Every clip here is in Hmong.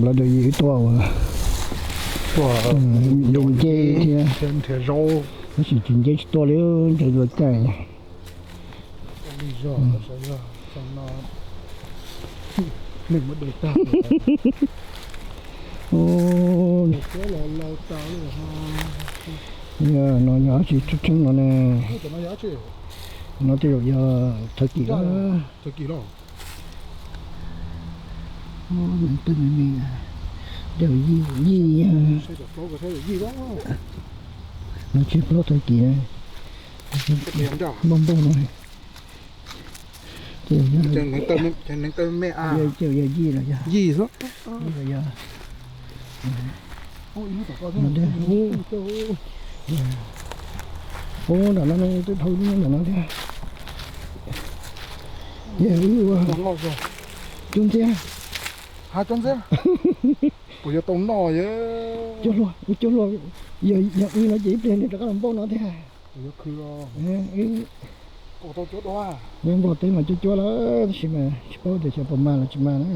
Plaub dawm yim wb tuaj uas, tuaj nce thiab, tab sis tsis nce tsis tuaj li, nce dua caij. Yog no yog dab tsi tshwj tshwj no ne? No tej zaum yog thawj kim los. Yij, yij, no tsis plaub thawj kim, npauj npauj no. Yij los yog, yij los yog. Ub, nram no twb dhau lub nram no thiab. Yog wb ua cuab ntxiab. Puas yuav tau noj? Cuab hluas, cuab hluas. Yog wb no ces ib pliag nws rov qab los npauj no thiab. Nyob Nplog teb mas cuab cuab lawm tab sis mas tsis paub tias xyov puas mag los tsis mag na.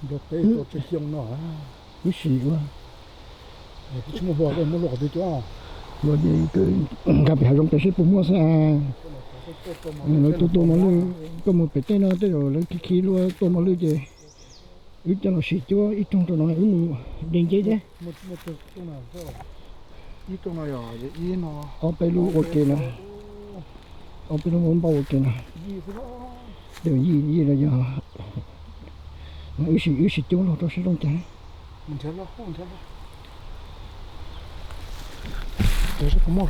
Wb sim ua, luag ces nkag pem hav zoov pem seb puas muaj xwb. Lawv tua tua mos lwj, koj mus pem tej no tej zaum lawv khi khi luag tua mos lwj ces wb coj los sim cuab ib rooj rau no wb mus de nceb thiab. Ob peb lub ua ke no, ob peb lub npauj ua ke no. Tej yij, yij los yog, wb sim, wb sim cuab luag rau saib zoo cas. Tsis mus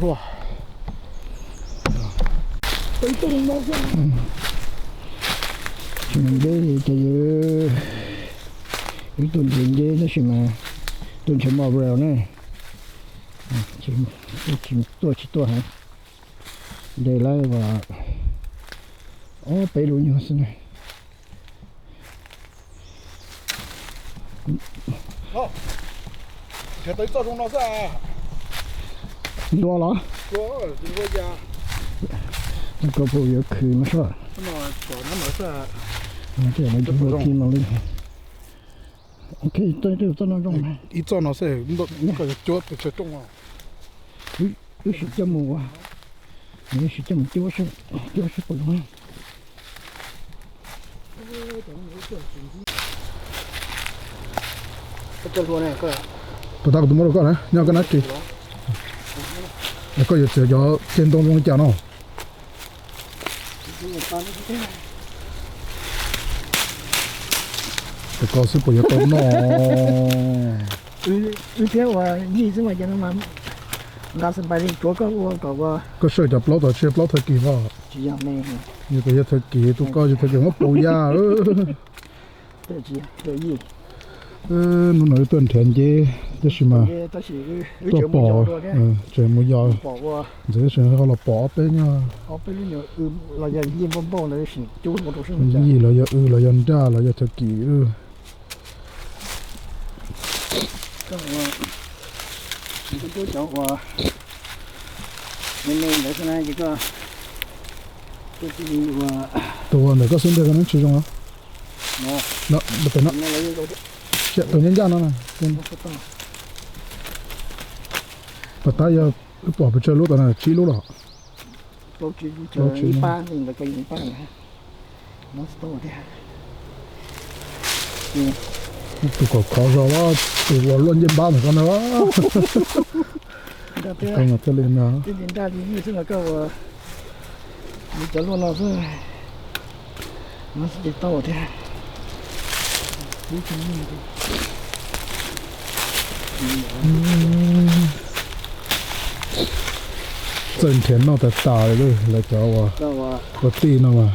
nceb ces wb tuaj nrhiav nceb tab sis mas tuaj nrhiav mos rau ne, tuaj tsis tuaj heev. De lawm ob peb lub nyuag xwb na. Ntua los? Koj puas yuav khwv no soj? Tej no ua ki no li. Ok, tej txoj no zoo. Ib txoj no xwb, koj yuav cuab pes tsawg rooj? Wb sim coj mus ua, wb sim coj mus cuab, cuab seb puas zoo. Puas tau kuv tus muab rau koj na, nyob koj nab ris. Koj yuav txiav cov ceg ntoo zoo li cas no? Tus ko xwb puas yuav tau noj? Wb thiab ua yij xwb mas ces no mas nqa xas npais li tsuav koj ua kom ua. Koj saib cov plaub tom tsis yog plaub thawj kis los? Tsis yog me. Yog tias yog thawj kis, tus ko yog thawj kis muab pua ya. Hnub no wb tuaj nrhiav nceb tab sis mas tuaj pom, tseem mus yos ntxiv tab sis ho los pom ob peb nyuag. Yij los yog w los yog nraj los yog thawj kis. Tus ua ntawm koj xub ntiag koj neb tsis zoo os. Tus ncaj ncaj no na. Puas tab yog wb pom pes tsawg lub tom no? Tsib lub los? Tus kom khov zog, tus ua luaj ncej npab ntawm koj na. Thiaj li no. Cov luaj no xwb, no xwb ces tau thiab. Txawj nrhiav noj tas tas li lawv cov ua tij no mas,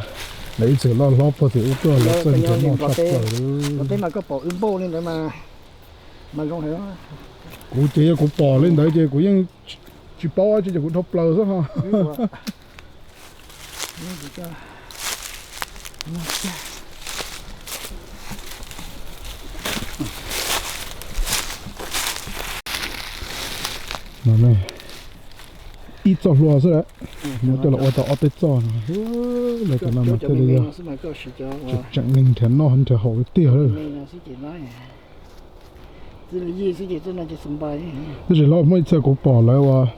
lawv ib txwm loj hlob puag tim ub tuaj lawv txawj nrhiav noj tshaj plaws li. Ua teb mas koj pom wb npauj li ntawd mas, mas zoo heev. Kuv ces yog kuv pom li ntawd ces kuv yeej tsis paub dab tsi ces kuv dhau plaws xwb ho. Ib txoj hlua xwb lawm, muab coj los ua tau ob peb txoj no. Lawv cov no mas thiaj li yog tseem neeg nrhiav noj nrhiav haus tiag tiag lawm. Tab sis hlob, muaj ib txhia kuv pom lawv uas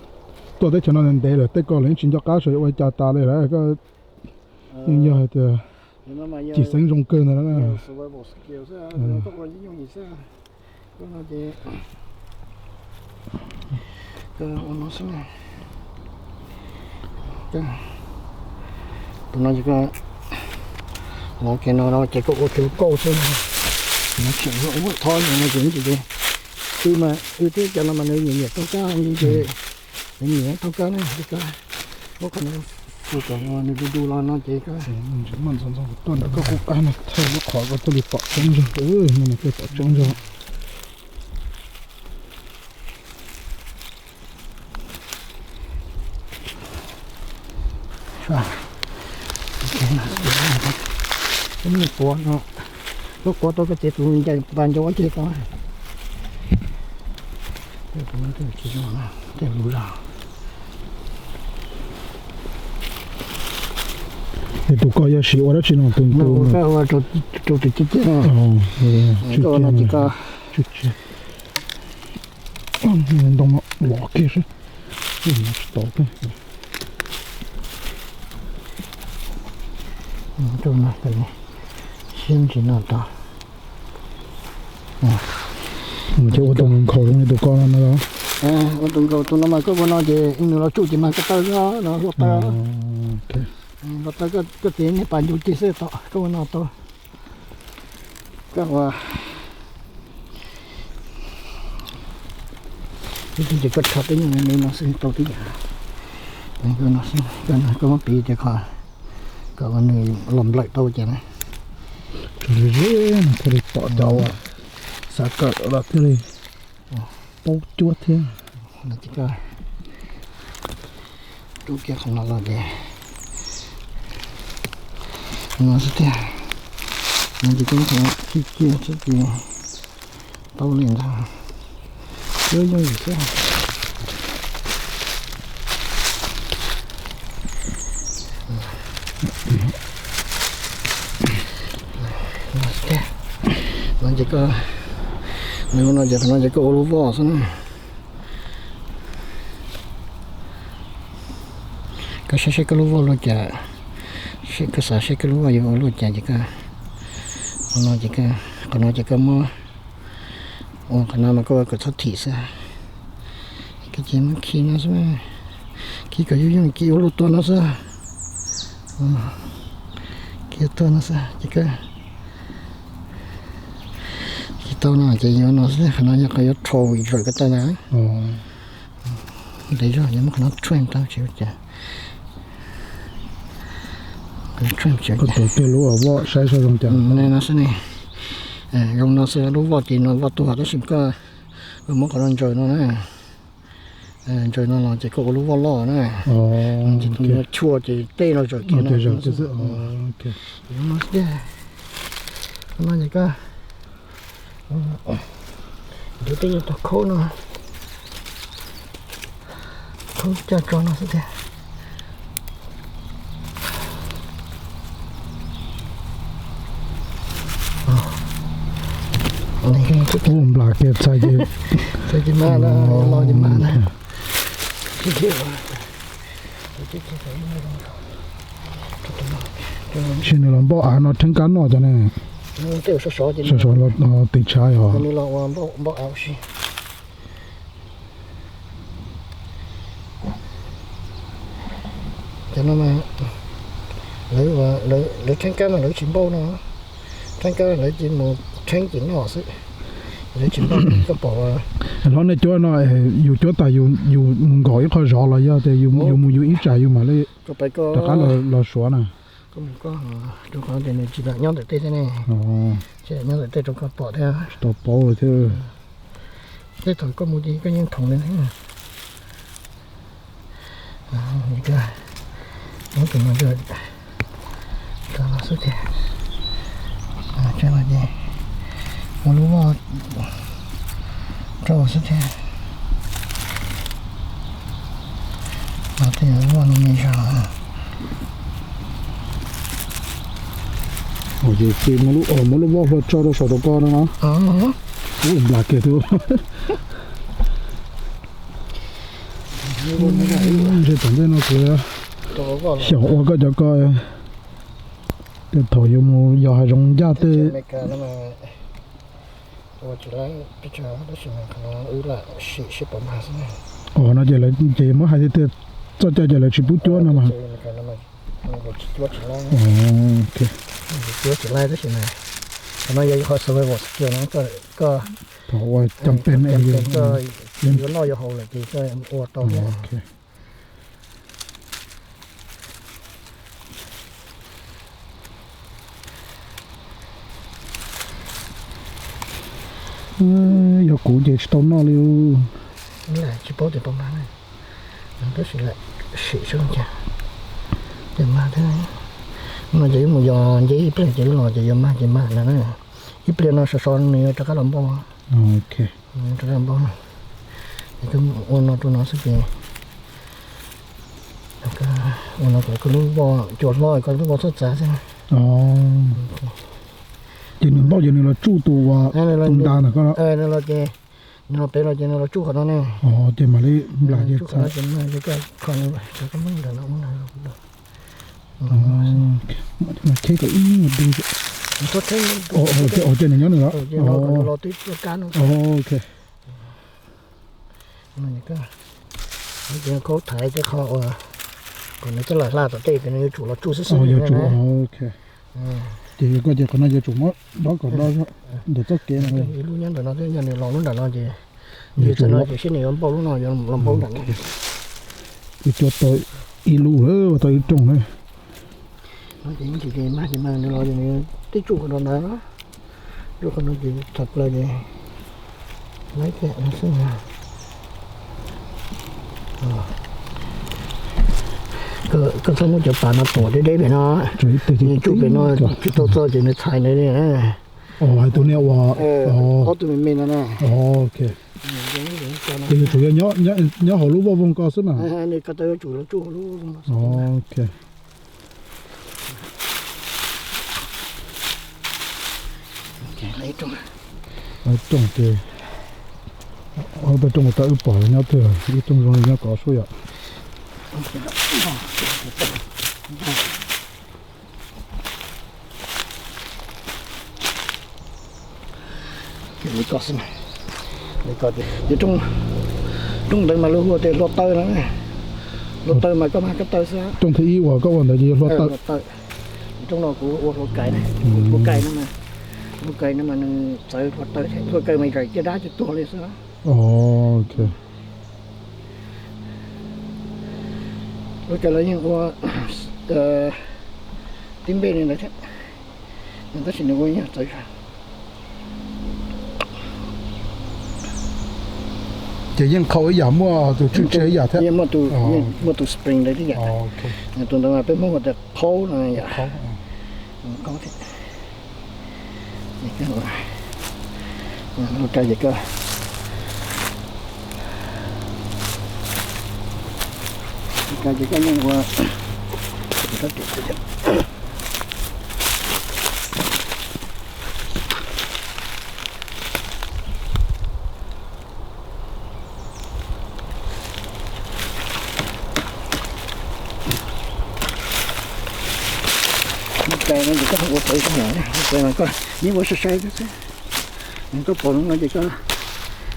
tuaj teb chaws no ntev ntev lawm, tej ko lawv yeej tsis nco qab saib yuav ua cas tas li lawm. Yeej yog hais tias cim xeeb zoo kawg ntawd na. Tus no ces koj los ces no ces koj ua tus kauj xwb, no tseem ua thov no ces ces wb mas wb twb cov no mas nws nyiam nyiam taug kab li ces nws nyiam taug kab ne, muab qhov no ua kom nws du du los no ces koj tuaj nrog koj qub qab no thaij lub qhov koj thiaj li pom tseeb zog, no mas thiaj pom tseeb zog. Lub quav no, lub quav tau koj ces tus ncaim pas ncaug ua ceg tau. Tej lus zog. Es tus ko yog siv ua dab tsi no? Tus rau tus ciaj ciaj no. Tsw ciaj, tsw ciaj. Ntoo no lov kiag seb, tsis tau thiab. Siab ntsis no tau. Ces ua tus nkhaus zoo li tus ko no na. Ua tus nkhaus tus no mas koj ua no ces nws los tsuj ces mas koj taw no hlua taw. Hlua taw koj txiv niag pas ncaug ceg xwb tau, koj ua no tau. Koj ua, ces koj rho tej nyuag no xwb tau tib yam. Koj muab piv tias qhov kom nws los nplawm tau ces na. Zoo zoo no thiaj li pom cov uas xav kawm los thiaj li paub cuab thiab. Rub kiag qhov no los ces no xwb tiag. No ces koj muab qhov no khi kiag xwb ces tau li ntag. Cuab yooj yim thiab. No ces koj, nws ua no ces qhov no ces koj ua lub voj xwb na. Koj saib seb koj lub voj luaj cas, koj xav seb koj lub voj yuav ua luaj cas ces koj, qhov no ces koj, qhov no ces koj muab, ua qhov no mas koj ua kom txhob thim xwb. Koj ces muab khi no xwb, khi kom yooj yooj, khi ua luaj tuag no xwb. Khi tuag no xwb ces koj, khi tau no ces yuav no xwb, qhov no yog qhov yuav rho zawm koj taw ntag. Ntev zog, yuav muab qhov no tshwj tau tsis ua cas. Koj tuav kiag lub voj saib saib zoo cas. No xwb ne, zoo no xwb lub voj ces no voj tuag tab sis koj muab qhov no ntsaws no na. Ntsaws no los ces koj ua lub voj loj na. Ces tus no tshuaj ces tej no zawm kiag no. No ces koj ncuav tej nyuag tog khaub no, khaub coj tso no xwb tiag. Ub, nplas kiag txhais ces, txhais ces mas na, los ces mas na. Sim nws los npauj av no rheeb kab noj cov ne. Sov sov los tiv tshav os. Cov no mas lawv, lawv rheeb kab mas lawv tsis npauj no, rheeb kab lawv cia mus rheeb ces noj xwb, lawv tsis npauj. Koj pom hlob nej cuab no, yus cuab tas yus mus nkaum ib qho zov los yog tias yus mus yus ib tsam yus mam li rov qab los suav na? Rau qhov tias nws tsis nyob ntawm tej thiab ne, tsis nyob ntawm tej rau koj pom thiab. Tsis tau paub thiab. Tej thaum koj mus ces koj yeej thoom li thiab. Muab tus no rau los xwb tiag. Tsam no ces ua lub voj rau xwb tiag. Tej voj no me zog. Ces muab lub voj hlua tso rau saum rau ko no no. Ub, nplas kiag twb. Ntshe tom ntej no kuv xyaum ua koj cov ko, ces thaum yuav mus yos hav zoov ncaj tej. Os, no ces, ces muab hais tiag tiag, txoj cai ces lawv tsis pub cuab no mas. Cuab tsis laib tab sis mas, qhov no yog ib qho survival skill na, koj thaum ua cam pes, yuav noj yuav haus lawm ces koj ua tau thiab. Yog kuv ces tsis tau noj li. Tsis paub tias tau mag, tab sis lam sim seb cas, ces mag thiab. No ces wb mus yos nceb ib pliag ces wb los ces yuav mag ces mag no na. Ib pliag no sov so nws yuav rov qab los npoj. Rov qab los npoj. Ua no rau no xwb ces, ua no kom koj lub voj cua hlob, koj lub voj txhob txav xwb. Ces nws npoj ces nws los tsuj tus uas tus nta ntawm koj los. Nws los ces, nws los pem los ces nws los tsuj qhov no ne. Ces mam li nplas ces txav. Ces nws kom ib nyuag dub. Ces nws nyob nws los. Khaub thaiv tej qho uas kom nws coj los hla tom tej ces nws yuav tsum los tsuj xwb xwb. Ces yog koj ces qhov no yuav tsum muab dob kom do ntawm txoj kev no. Ib lub nyob ntawm no thiab, yog nws los lub nram no ces, yog txawm no ces seb nws yuav npau lub no, yuav los npau nram no. Ib cua tau ib lub, ua tau ib rooj na. No ces, ces mag ces mag nws los ces nws tib tsuj qhov no ntawd, tsuj qhov no ces tshaj plaws ces laib thiab no xwb. Koj txhob muab cov pas no tuam deb deb pem no, nws tsuj pem no tsis tau txog ces nws txhais nws li. Hais tus niag uas ob tug me me no na. Ces yuav tsum yog nyob hauv lub voj voog ko xwb mas. Nws ko taw yuav tsum los tsuj hauv lub voj voog no. Rooj ces, ob tug rooj uas tau wb pom nyob twg, ib rooj zoo li nyob ko suab yom. Li ko xwb, li ko ces rooj ntawd mas luag hu tias hlua taw no, hlua taw mas koj mag koj taw xwb. Rooj thib ib uas koj ua ntawd ces yog hlua taw. Rooj no kuv ua hlua kais, hlua kais no, hlua kais no mas nws txawv hlua taw, hlua kais mas zais caj dab ces tuag li xwb. Hlua kais los yeej ua tib npej li ntawd thiab, tab sis nws ua yeej txawv zog. Ces yeej qhau ib yam, muaj tus tswj tseg ib yam thiab. Muaj tus spring ntawd ib yam. Tus ntawd mas peb Hmoob hu tias qhaub no yom. Qhaub thiab. Hlua kais ces koj, hlua kais ces koj yeej ua Hlua kais no ces koj ua tau ib yam, hlua kais mas koj yeej ua sai sai xwb xwb. Koj pom no ces koj,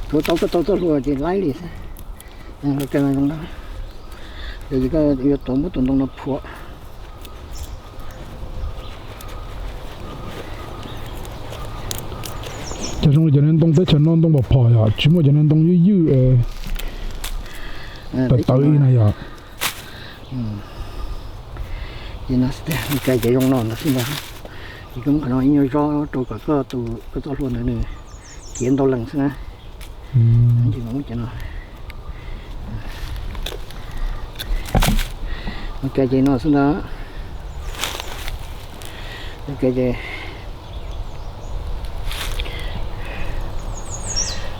thaum tau koj tau txoj hlua ces laib li xwb. Hlua kais mas zoo na, ces koj yuav tau muab tus ntoo no phuam. Ces zoo li cov niag ntoo teb chaws no ntoo pom phom yom, tsis muaj cov niag ntoo ywj ywj tawv tawv li na yom. Ces no xwb tiag, hlua kais ces zoo no ntawd xwb ntag. Ces koj muab qhov no ib nyuag zog rau kom koj tus, koj txoj hlua ntawd nws khiav ntau lees xwb na. Ces muab cov no, hlua kais ces no xwb ntag. Hlua kais ces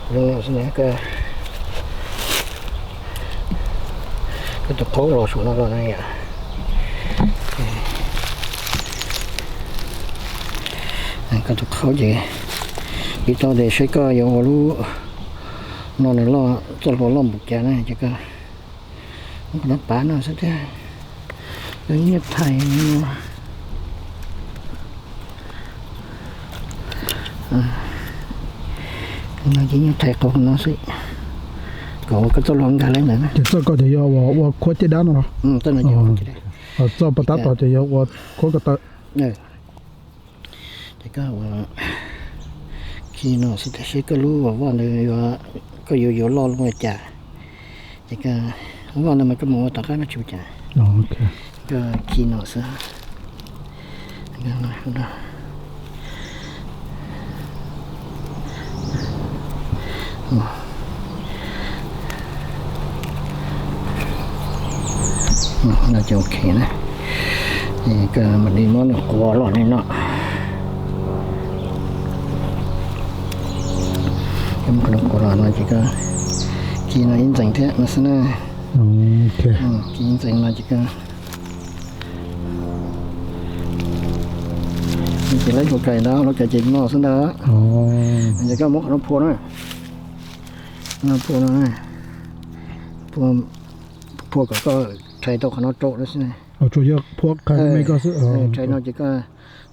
zoo no xwb ntag. Koj tus qhaub los saum no los na yom. Koj tus qhaub ces Tsis tau tias seb koj yuav ua lub no nws loj, txoj hlua loj npaum cas na ces koj muab qhov no pav no xwb thiab. Koj nyiaj thais no, no ces nyiaj thais qhov no xwb, kom ua koj txoj hlua nkag li ntawd na. Ces txoj ko ces yog ua khuab caj dab no los? Txoj pas tab tom ces yog ua khuab ko taw. Ces koj ua khi no xwb thiab seb koj lub vaj ntawd yuav, koj yuav yuav loj loj li cas. Ces koj lub vaj ntawd mas koj mus ua tom qab no tsis ua cas. Koj khi no xwb. No ces ok na. Ces koj mam li muab nws quas los li no. Koj muab qhov no quas los no ces koj khi no ib ntxees thiab no xwb na. Khi ib ntxees no ces koj ces lawv hlua kais ntawd, hlua kais ces no xwb ntag. Ces koj muab qhov no phua na. No phua no, phua kom koj rhais tau qhov no rau no xwb. Tsuas yog phua qhais me koj xwb. Rhais no ces koj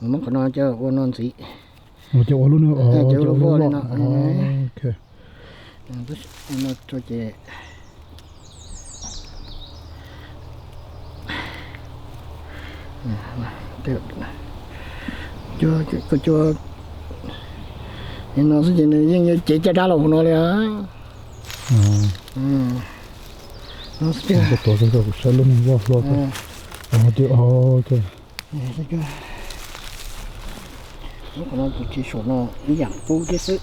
muab qhov no coj ua no ntxiv. Ces ua lub, ces ua lub voj li no. Ces koj cua no xwb ces nws yeej yuav cev caj dab los hauv no li. Saib lub voj hlua. Lub qhov no tus tsis saum no ib yam kub thiab xwb.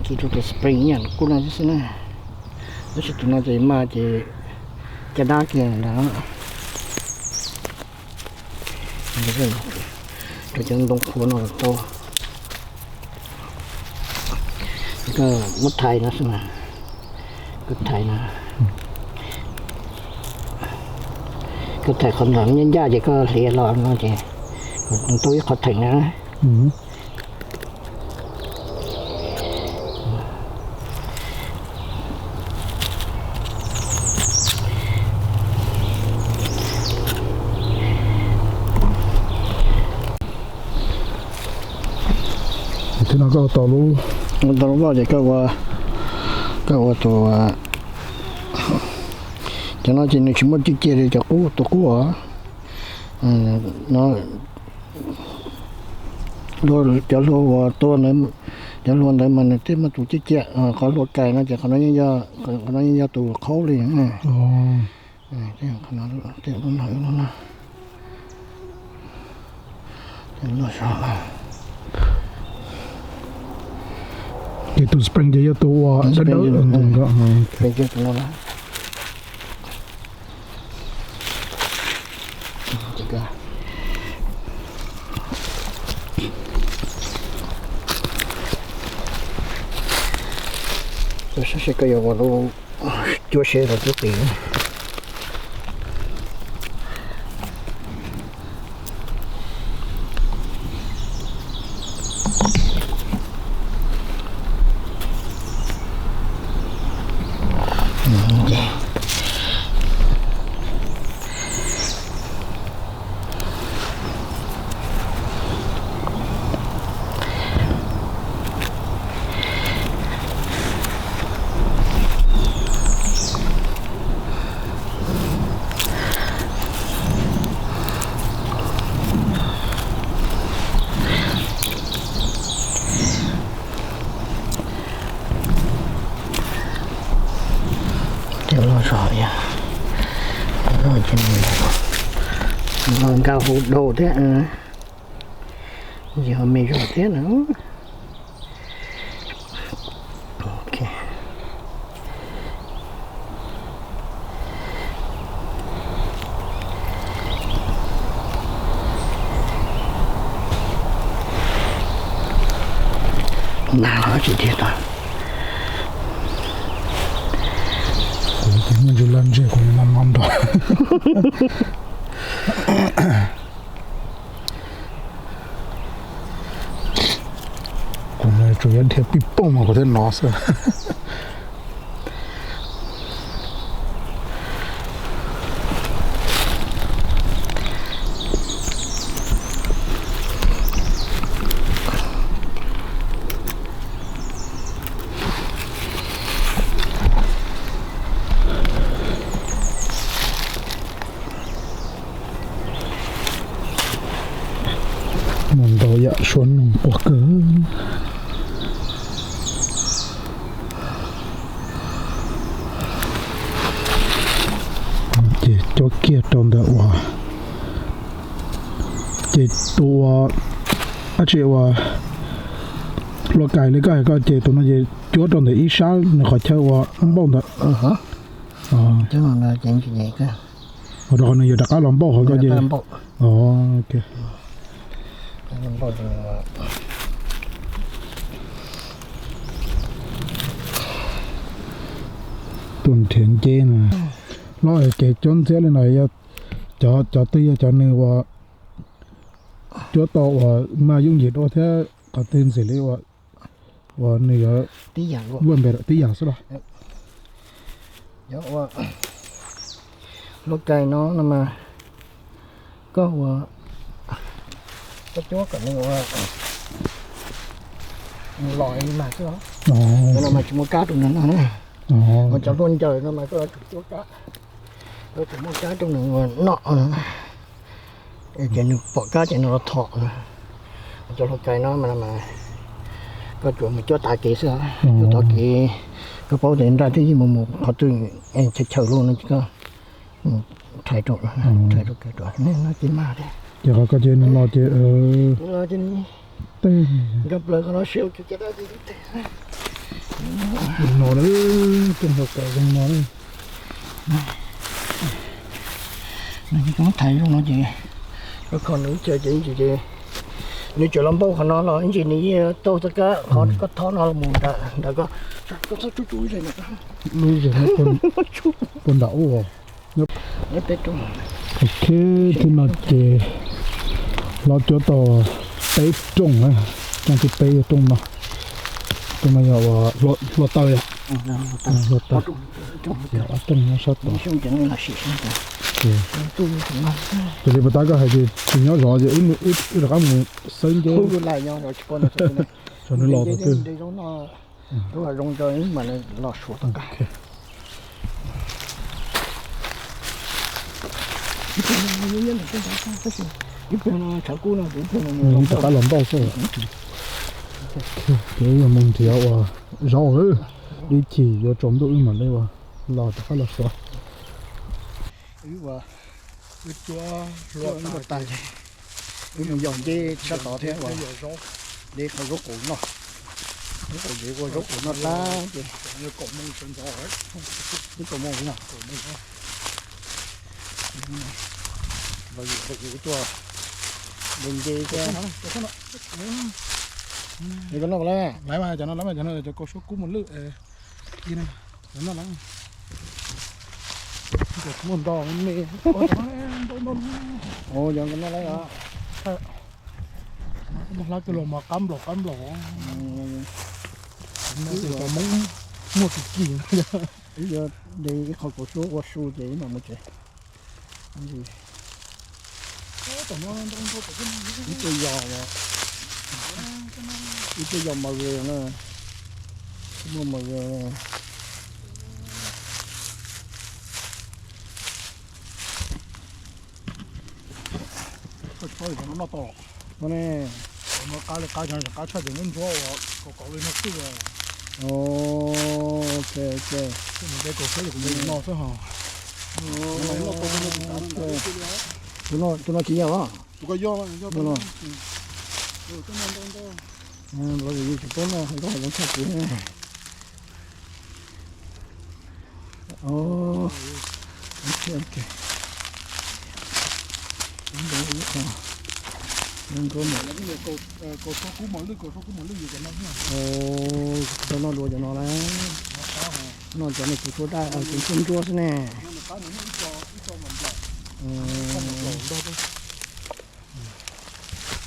Khi rau tus spring ib yam kub no thiab xwb na. Tab sis tus no ces mas ces caj dab kiag ntag. Rau cov ntoo qhuav no tau. Koj muab thais no xwb mas. Koj thais no. Koj thais qhov ntawm ncaj ncaj ces koj hliv los no ces kom tau ib qho theem na. Thiab no koj ua tau lub, ua tau lub voj ces koj ua, koj ua tus, cov no ces nws tsis muaj cwj cia li cov qub, tus qub os. No, cov hlua uas tua ntawd, cov hlua ntawd mas nws thiaj muaj tus cwj cia. Qhov hlua kais no ces qhov no yeej yog tus qhaub li. Ces tus spring ces yog tus uas dawb dawb. Saib seb koj yuav ua lub cuab seb los twb qis. Cov loj zog yog, loj ces los nkag hauv dau thiab, yog me zog thiab na. Nag los tsis tiag tag. Kuv tus muaj ntsis laj ntseg kuv yuav no no nrog. Kuv no Tsuas yog dhia pij pooj mas kuv thiaj hnov xwb. Mus ntau yam suab noog quaj kawg. Ces cuab kiag rau ntawm uas, ces tus uas, dab tsi uas, hluas kais li koj hais koj ces tus no ces cuab rau ntawm ib sab nws qhov chaw uas npauj ntawd. Ua rau qhov nws yuav rov qab los npauj qhov koj ces. Tus nrhiav nceb no, los kev cuab ntxiab li no yog cov, cov twg yog cov nws uas cuab tau uas mag yooj yim dua thiab qhov twg ntxim li uas, uas nws yuav vuaj npe tib yam xwb los? Hluas kais no no mas koj ua, koj cuab kom nws ua los li mas xwb os. Cov no mas tsis muaj kab rau nws noj na. Mas cov hluas ncaws no mas koj yuav tsum cuab kab, koj yuav tsum muaj kab rau nws ua noj. Ces nws pom kab ces nws los thom. Cov hluas kais no mas koj tsuas mus cuab tav kev xwb, cuab tav kev, koj paub tias nraj twb yeej mus mus qhov twg, chaw chaw luaj no ces koj rhais rau, rhais rau kev rau no ces mag thiab. Ces qhov koj ces nws los ces, tej nkag plaws qhov no siv ua kiag dab tsi tej no na, tej hluas kais zoo no na. Nws tsis tau thaiv zoo no ces koj kho nws chaw ces ib ntsis ces nws tseem los npauj qhov no los ib ntsis nws yeej tau txoj kab qhov koj thob no los mus nram, nram koj, koj txhob tsuj tsuj lub zem no, puag nram ub. Ok, thib no ces los cuab tau peb rooj na, rooj thib peb yog rooj no, rooj no yog hluas taws yom, hluas taws, ces ob rooj nyob sab tod. Ces li puas tab koj hais tias tsis nyob zov ces wb rov qab mus xawb nceb, tsam nws los thaum twg. Zoo rau mas los suav tau. Ib pliag no tshav kub no, ib pliag no rov qab los npauj xwb. Ces wb yuav mus nrhiav uas zaub, ib chim yuav tsaus ntuj wb mam li uas los rov qab los suav. Wb ua, wb cuab hlua tas ces wb mus yos nceb sab tod thiab uas de qhov zaub qus noj. Zaub qus ces ua zaub qus noj tag ces kaum moos sawv ntxov, twb kaum moos yog kaum moos. Los yus tuaj de nceb thiab. Koj noj lawm, cov no lawm, cov no cov kaus suab kub mus lwj. Cov noj lawm, muaj nto me. Cov noj lawm os. Hlab kawg los mas qab nplaum qab nplaum. Cov Hmoob muaj tsis kis. Wb yuav de ib qho kaus suab ua su ces wb mam mus tsev. Ib tug yos, ib tug yos mas na, muaj mas. Koj tsis paub li cov no noj tau los? No ne, cov no qab li qab, cov no qab tshaj cov nruab ntsuab uas kaus kaus li no xwb. Ok, ok. Mus de kaus suab ces kuv mus no xwb hos. Tus no tsis yog los? Tus ko yog, yog no. Los yus tsis paub noj hais koj hais zoo tshaj kuv. Kaus suab kub mos lwj, kaus suab kub mos lwj yus cov no. Cov no dua cov no lawm. No cov no kuv suab daj, kuv suab ntsuab xwb ne.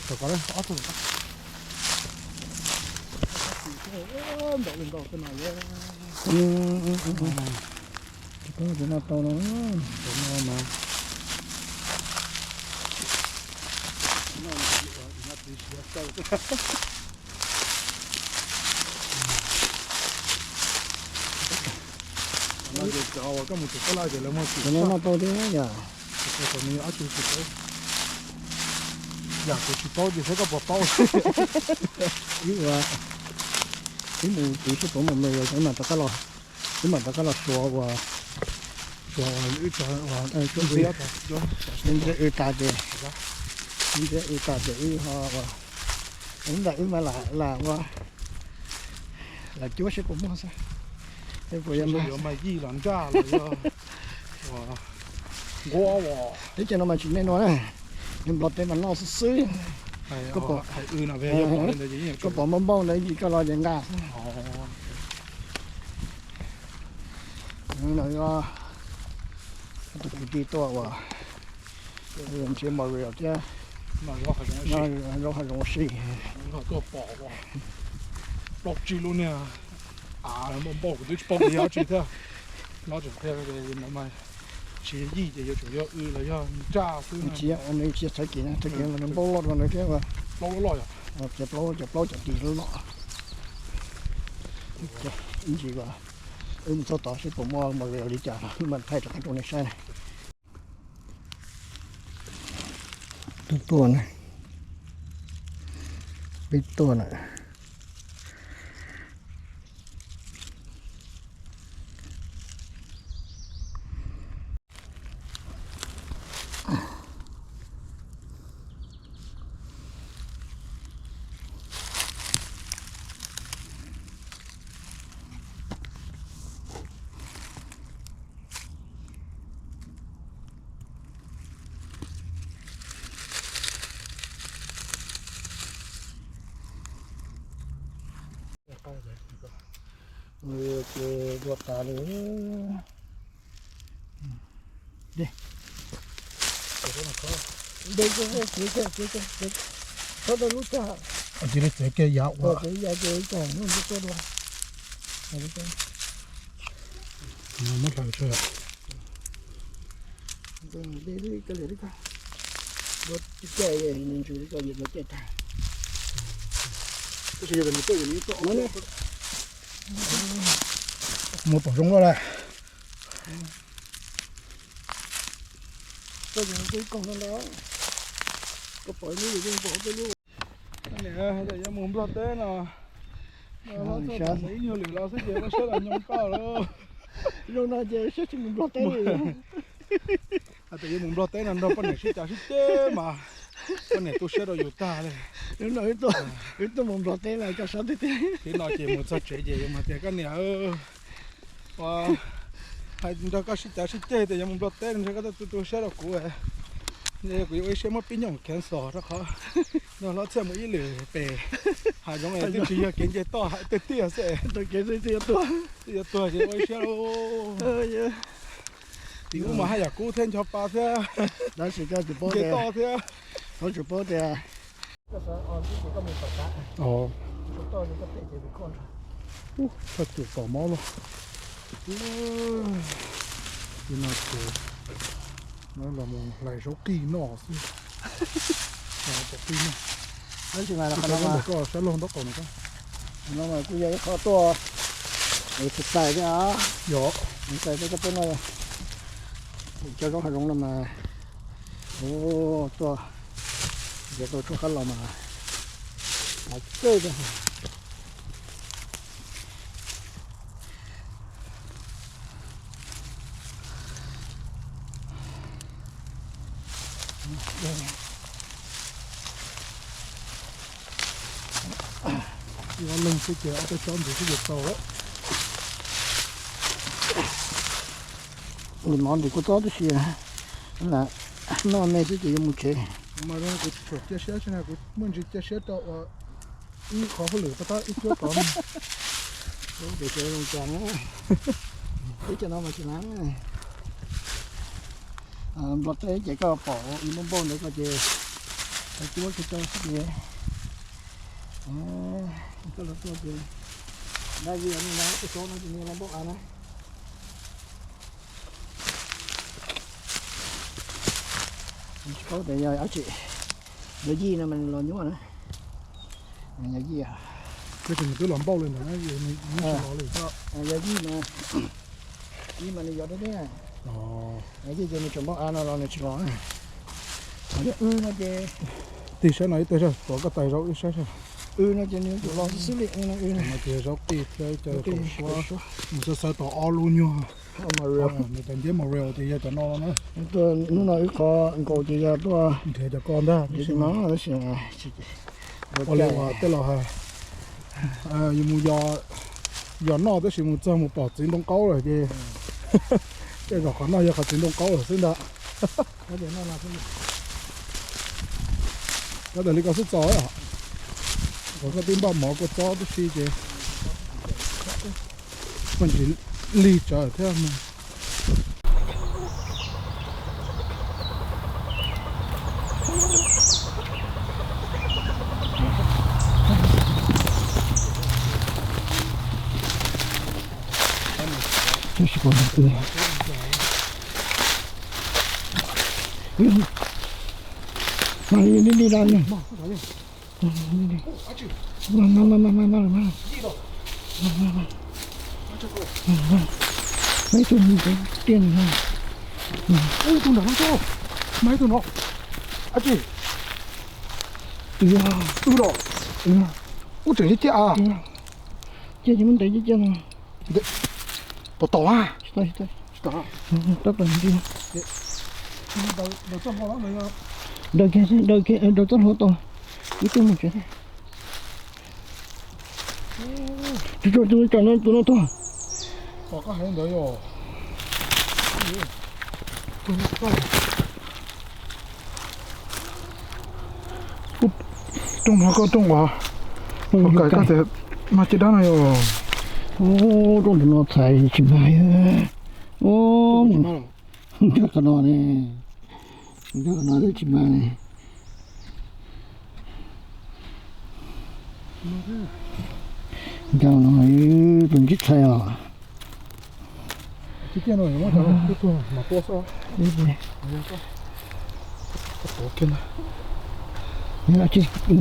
Tom ko ob tug. Ntau ntau no yog. Tus no tau no. Tus no mas. Tus no no tau thiab yom. Yam kuv tsis paub ces saib koj puas paub. Wb ua, wb mus, wb sib puv mus me los wb mam rov qab los, wb mam rov qab los suav ua, suav ua, wb tso ua, wb tas ces, wb tas ces wb ho ua, wb ntawm wb mas lam ua, lam cuab seb puas muaj xwb. Puas yog mas yij los nraj los yog nquab os. Teb chaws no mas tsis me no na, nplog teb mas noj xwb xwb. Koj pom npauj npauj ntawd koj los ces nqa xwb. No yog tus kwv tij tuaj uas ntsib Maria thiab, zaub hav zoov si. Plaub tsib lub niag av npauj npauj kuv twb tsis paub tias yog dab tsi thiab. No tseem qhia tias no mas tsis yij ces yuav tsum yog w los yog nraj xwb. Tsis yog, nws tsis yog txhawv kis na, txhawv kis mas nws npauj loj dua ntawd thiab. Plaub loj yom. Ces plaub, ces plaub cov tis loj. Ib ntsis wb mus txog tod seb puas muaj Maria li cas no wb mam thaij rov qab rau nej saib na. Tuaj tuaj na, peb tuaj na. Ces dua tas li. Cia li txiav kiag yav ua. Muab hlawv tsawg. Muab pom zoo lawm. Yuav mus Nplog teb no, ib nyuag lwm los xwb ces ua siab los nyob koj lawm. Zoo no ces siab tsis mus Nplog teb li. Hais tias yuav mus Nplog teb no nrog poj niam sib cav sib ceg mas poj niam tu siab rau yus tag li. Wb tuaj mus Nplog teb los cov sab tiag tiag. Tib no ces mus txog tsev ces yuav mas tias koj niam, hais nrog koj sib cav sib ceg tias yuav mus Nplog teb nrog koj tu tu siab rau kuv. Kuv yuav ua ib siab muab Pib Nyoog cancel rau qhov nrog Hlob Txhiaj mus ib lwm pem hav zoov es twb tsis yog kev nce toj hais tiag tiag xwb. Twb yuav tuag ces ua ib siab. Tim ub mas haj yam kub thiab ncho pa thiab, nce toj thiab. Txhob tsis paub tias Ub, thaj tsum tom mob los. Li no ces no los mus hlais zaub qij noj xwb. Zaub qij noj. Tab sis mas qhov no mas koj saib log ntaub qaum no. Qhov no mas kuj yog ib qho tuaj exercise thiab. Yog exercise thiab koj peb no. Cov zaub hav zoov no mas, ua, tuaj nrhiav tau tshuaj qab los mas hais txawj tiag. Ib ob leeg xwb ces ob peb tsob ntxiv xwb ces tau lawm. Nws mov nws kuj txob tib si, noj me xwb ces yuav mus tsev. Mas kuv tsuas cia siab xwb na, kuv muaj ntsis cia siab rau ua ib qhov hauj lwm pab tab ib cuab tod. Ces zoo cas na, ib co no mas tsis lav. Nplog teb ces koj pom ib npauj npauj ntawd koj ces cuab tsis tau xwb ces koj los tuaj ces Ntawd yog nws no, tus xyoob no ces nws los npauj av na. Tsis paub tias yog dab tsi. Yog yij no mas nws los nyuaj na. Yog yij, twb los npauj li ntawd, yog yij mas, yij mas nws yog deb deb. Yij ces nws tseem npauj av no los nws tsis los. Ho yog w no ces, tig saib no ib teg, tuav koj tais zaub wb saib saib. W no ces nws yuav tsum los xwb xwb li. No ces zaub qij thiab cov suab, mus xawb xawb tau ob lub nyuag. Nws cov nceb Morel ces yog cov no na. Hnub no wb qhov nkaus ces yog tuaj nrhiav cov ko ntag, tab sis no tab sis ua li uas tej laus hais, yus mus yos noj tab sis mus txog mus pom txiv ntoo qaub lawm ces tej zaum qhov no yog qhov txiv ntoo qaub lawm xwb ntag. Tab tas li koj xub txaus, qhov koj twb npaj mov kua txob tib si ces koj ntsis lig tsawv thiab. Ib tug nram no, mas ib tug no, dab tsi? Twb los, ub tseem li ciaj a. Ciaj ces muab ntev ciaj ciaj no. Puas tau a? Tsis tau, tsis tau. Tsis tau. Tab tom nti. Daws kiag, daws kiag, daws txoj hlua tau. Wb tuaj mus tsev. Tus no, tus no tuag. Rooj no koj rooj uas koj txiav mas caj dab no yog. Rooj ntawm no txhais tsis mag. Ncaj qhov no ne, ncaj qhov no tsis mag ne. Ncaj no tus ntsib txhais os. Nti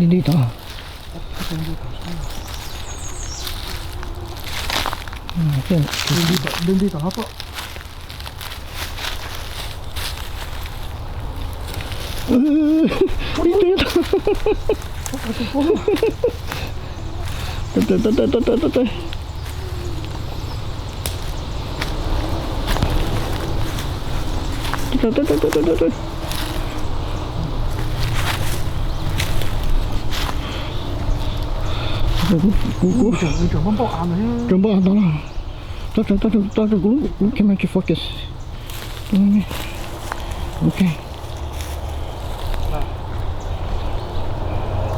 nti tod. Nti nti tod. Kuv, kuv, kuv tseem npauj av ntau lawm. Tau, tau, tau, kuv lub, kuv lub camera tsis focus. Ok.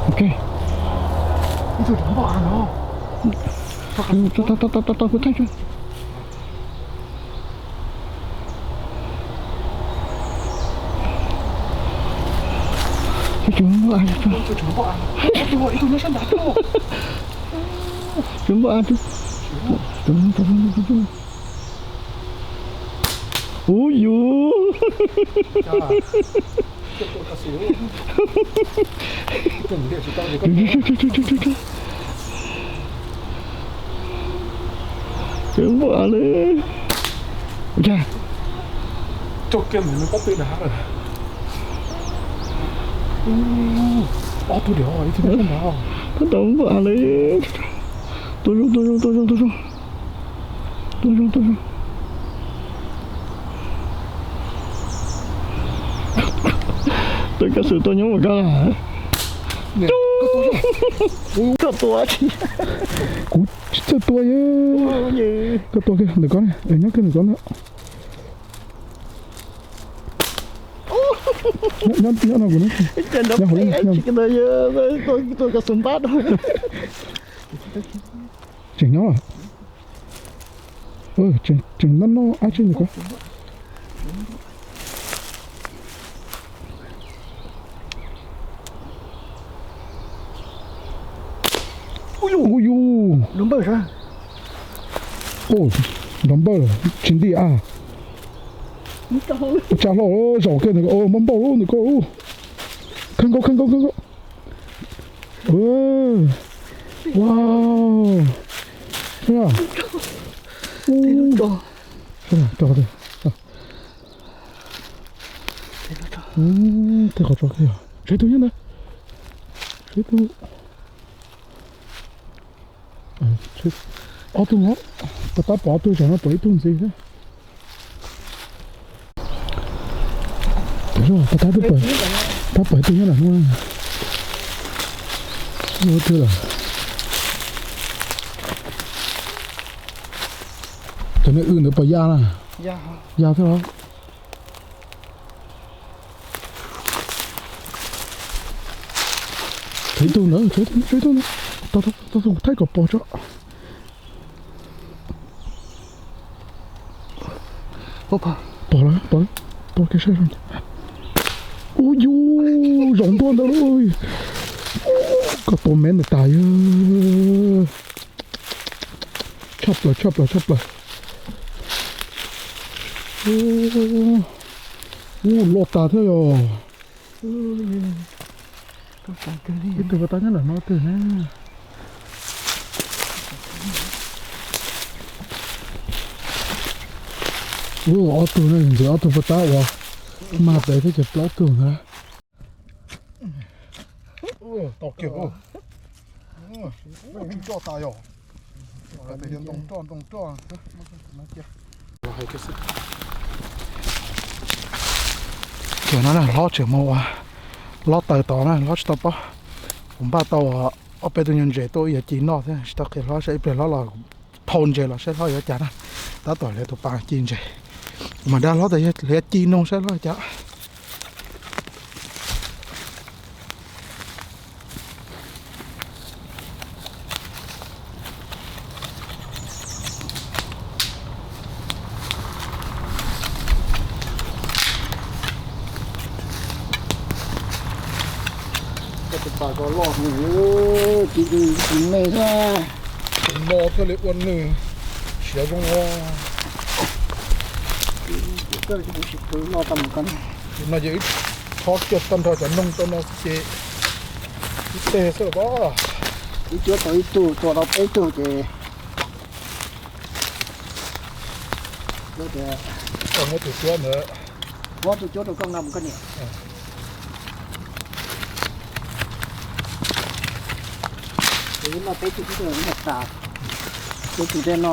Ok. Tau, tau, tau, tau, kuv thaij tso. Ub yus. Tseem npauj av li. Ua cas? Coj kiag mus nws pob tw dav lawm. Ob tug diam, ib tug nyob sab nrad. Tab tom npauj av li. Tuaj zoo, tuaj zoo, tuaj zoo, tuaj zoo. Tuaj zoo, tuaj zoo. Tus kab xwm tuaj nyob mus kab. Koj tua tsis, kuv tsis txawj tua. Koj tua kiag ntawm ko, nyob kiag ntawm ko ntag. Nyob, nyob no kuv nyob. Tseem nyob los? Tseem nyob, tseem noj noj dab tsi ntawm ko. Ub yus, lub npawj sav. Nrov npawj lawm, tsis nti a. Tsa hlo zaum kiag ntawm ko, npauj npauj lub ntawm ko. Kawg nkaus, kawg nkaus, kawg nkaus. Wow. Tej qhov tso kiag yog, saib tus nyob ntawd. Saib tus. Ob tug no, puas tab pom ob tug, tsam no pom ib tug ntxiv thiab. Puas tab, tab pom ib tug nyob ntawm no. Ua twg lawm? Cov niag w ntawd puas ya na? Ya thiab los? Tshuav ib tug ntawd, tshuav ib tug ntawd, tau thaij kom pom tso. Pom lawm, pom lawm, tua kiag saib zoo. Ub yus, zaum ntua ntawd lauj. Koj tua mev ntawm tas yog. Tshaj plaws, tshaj plaws, tshaj plaws. Ub, loj tas thiab yog. Ib tug puas tab nyob ntawm no twg na. Ub, ob tug na, ntxiv ob tug puas tab uas mag pem thiab ces plaub tug ntag. Tau kiag, tsis roj tas yog. Ntoo roj, ntoo roj. Kiag no na, hlob tseem mus ua hlob taws tod na, hlob tsis tau paub. Kuv npaj tau ob peb tug nyuag ntses tuaj ib yam ci noj thiab, tsis tau qhia hlob saib, ib pliag hlob los thau ntses los saib hlob yuav cas na. Tab tom hliv tus pas ci ntses, kuv mam dag hlob tias yog hliv ci noog saib hlob cas. Koj tus pas ko loj heev, ci ci me thiab. Tus no thiaj li ua nws siav zoo ua. Tus no ces wb thob kiag tag nrho cov noog rau no xwb ces ib teg xwb los pob. Ib cuab tau ib tug, tua tau peb tug ces muab tus cuab ntawd, muab tus cuab rau koj nqa mus koj niam. Ces wb noj peb tug, ib tug noj tas, peb tug tej no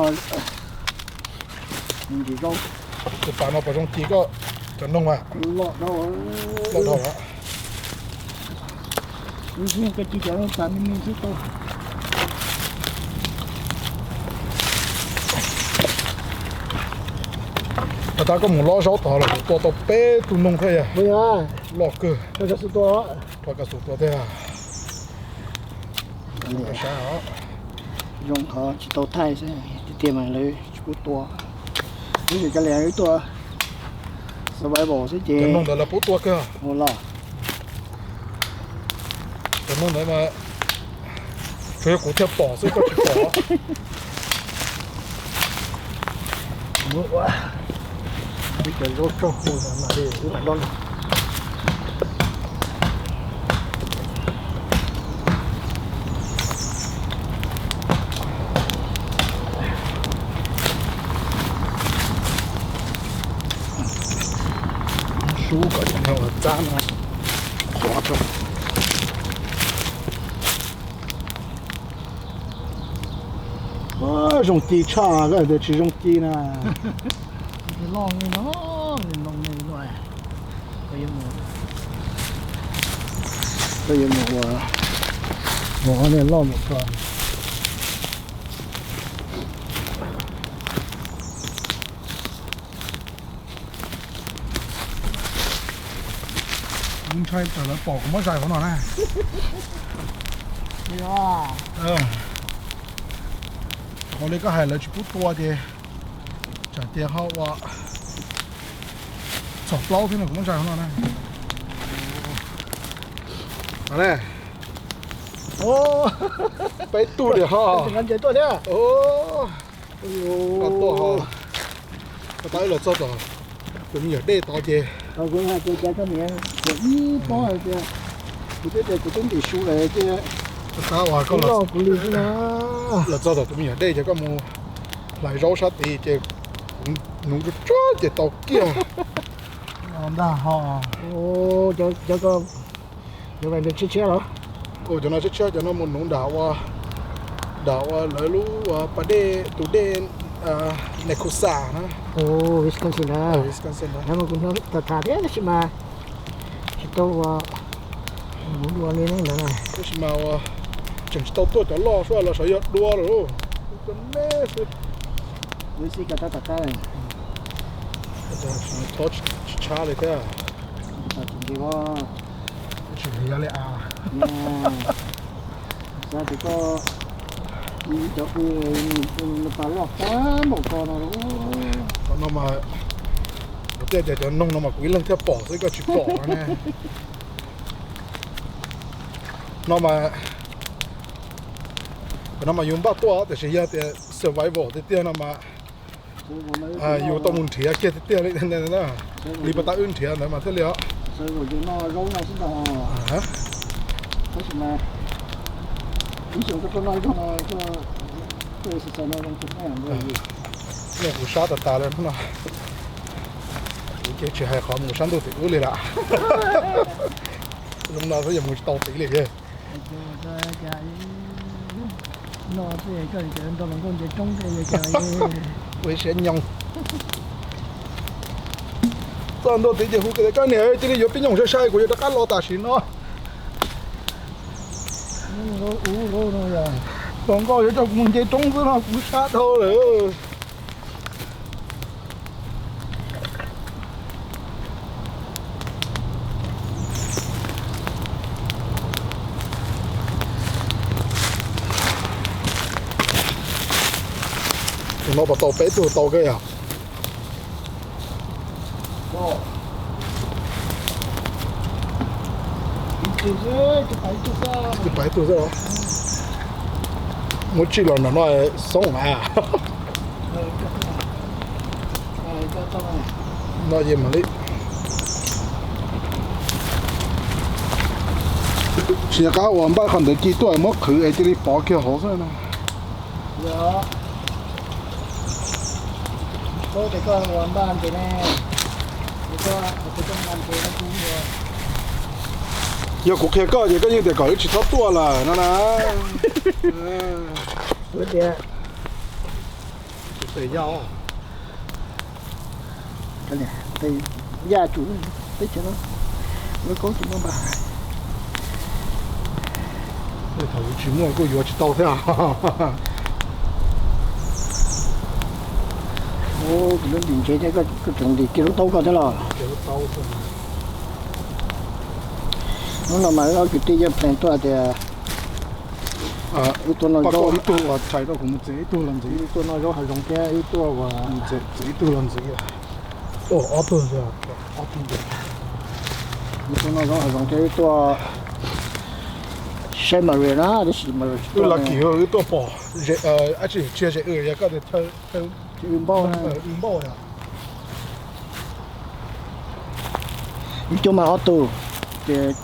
ntsis zaub. Tus pas no puas zoo ci koj cov noog mas? Loj dhau, loj dhau lawm. Koj ci cov noog tas me me xwb tau. Puas tab koj mus lob zaub tod los kuv tua tau peb tug noog thiab yog? Loj kawg. Rau Kav Xus tua thiab. Zoo qhov tsis tau thaij xwb, tiag tiag mas lawv tsis pub tua. Lub nim cov liam wb tua survival xwb ces. Cov noog ntawd lawv pub tua kawg. Ua los. Cov noog ntawd mas tsuas yog kuv thiaj pom xwb, koj tsis pom. Muab ua ib co zaub tsaug hu mam li wb mam dob no. Sub kom cov no txab no qhuav rau. Zoo ci tshaj, koj tias tsis zoo ci na. Loj li no, li no li no. Koj yuav mus ua, mus ua niag loj mus txog. Kuv ntshai tsam lawv pom kuv muab zais hauv no na. Qhov li koj hais lawv tsis pub tua ces tsam ces ho ua txhom plaub thiab no kuv muab zais hauv no na. Peb tug li ho. Nqa ntses tuaj thiab. Koj tuaj ho, koj tab wb los txog tom tus me nyuam dej tod ces, kuv hais tias cas koj niam kuv ib pob hais tias, kuv twb tias kuv twb ntim su lawm ces, tab uas koj los, kuv li xwb na. Los txog tom tus me nyuam dej ces koj mus hlais zaub sab tid ces kuv nuv tsuag tsuag ces tau kiag no ntag ho. Cov, cov ko, cov no tshiab tshiab los? Cov no tshiab tshiab, cov no mus nuv nram ua, nram ua lawv lub ua pas dej, tus dej Nechusa na. Wisconsin na. Wisconsin na. Kuv tham tham thiab tab sis mas tsis tau ua, nuv dua li ne ntawd. Tab sis mas ua, tseem tsis tau tuaj cov loj suab los sav yog dua lawm. Cov me xwb. Wb xij ko tab tom qab, thov tsis tshab li thiab. Tsis li a. Xav tias koj cov pw pas loj tag npaum ko no. Qhov no mas, kuv thiaj tias cov noog no mas kuv ib leeg thiaj pom xwb, koj tsis pom ne. No mas, qhov no mas yus npaj tuaj tiam sis yog tias survival tiag tiag no mas yus tau mus nrhiav kiag tiag tiag li, li pas tau wb nrhiav ntawd mas thiaj li os. Noj kuv sab tas tas li no. Kuv ces tsis hais qhov mus sab ntuj tim ub li lawm. Zoo no xwb yog mus tsis tau tid li. Ua siab nyoos. Txog ntua tid ces hu kiag tias koj niam cia li yuav pib nyoos sai sai kuv yuav rov qab los tam sim no. Hluas nkauj yuav coj kuv mus nce roob xwb no kuv sab dhau lawm. Tus no puas tau peb tug tau kawg yog? Ib pab ib tug xwb. Muab tsij los nram no xoob na. No es mam li, tsis nco qab uas npaj qhov ntawd ci tuaj muab qhwv es cia li pov kiag hauv xwb na. Yog kuv qhia koj ces koj yeej tias kom wb tsis txhob tuaj lawm no na. Yaj tsum teb chaws no lub kaub tsis muaj npaj. Thaum yus tsis muaj kuj yuav tsis tau thiab. Kuv lub ntim ntsev thiab, koj tseem ntim kiag lub taub koj thiab los? Hnub no mas wb ob kwv tij yeej plan tuaj tias wb tuaj noj zaub, ib tug los txhais rau kuv mus txiav ib tug los ntxiv, wb tuaj noj zaub hav zoov thiab wb tuaj ua, txiav ib tug los ntxiv. Ob tug, ob tug, wb tuaj noj zaub hav zoov thiab wb tuaj saib Maria na, tab sis Maria tsis tuaj. Wb tuaj pom, tsis yog zem, yog koj tias chaw wb npauj, wb npauj yom. Wb cuab mas ob tug, ces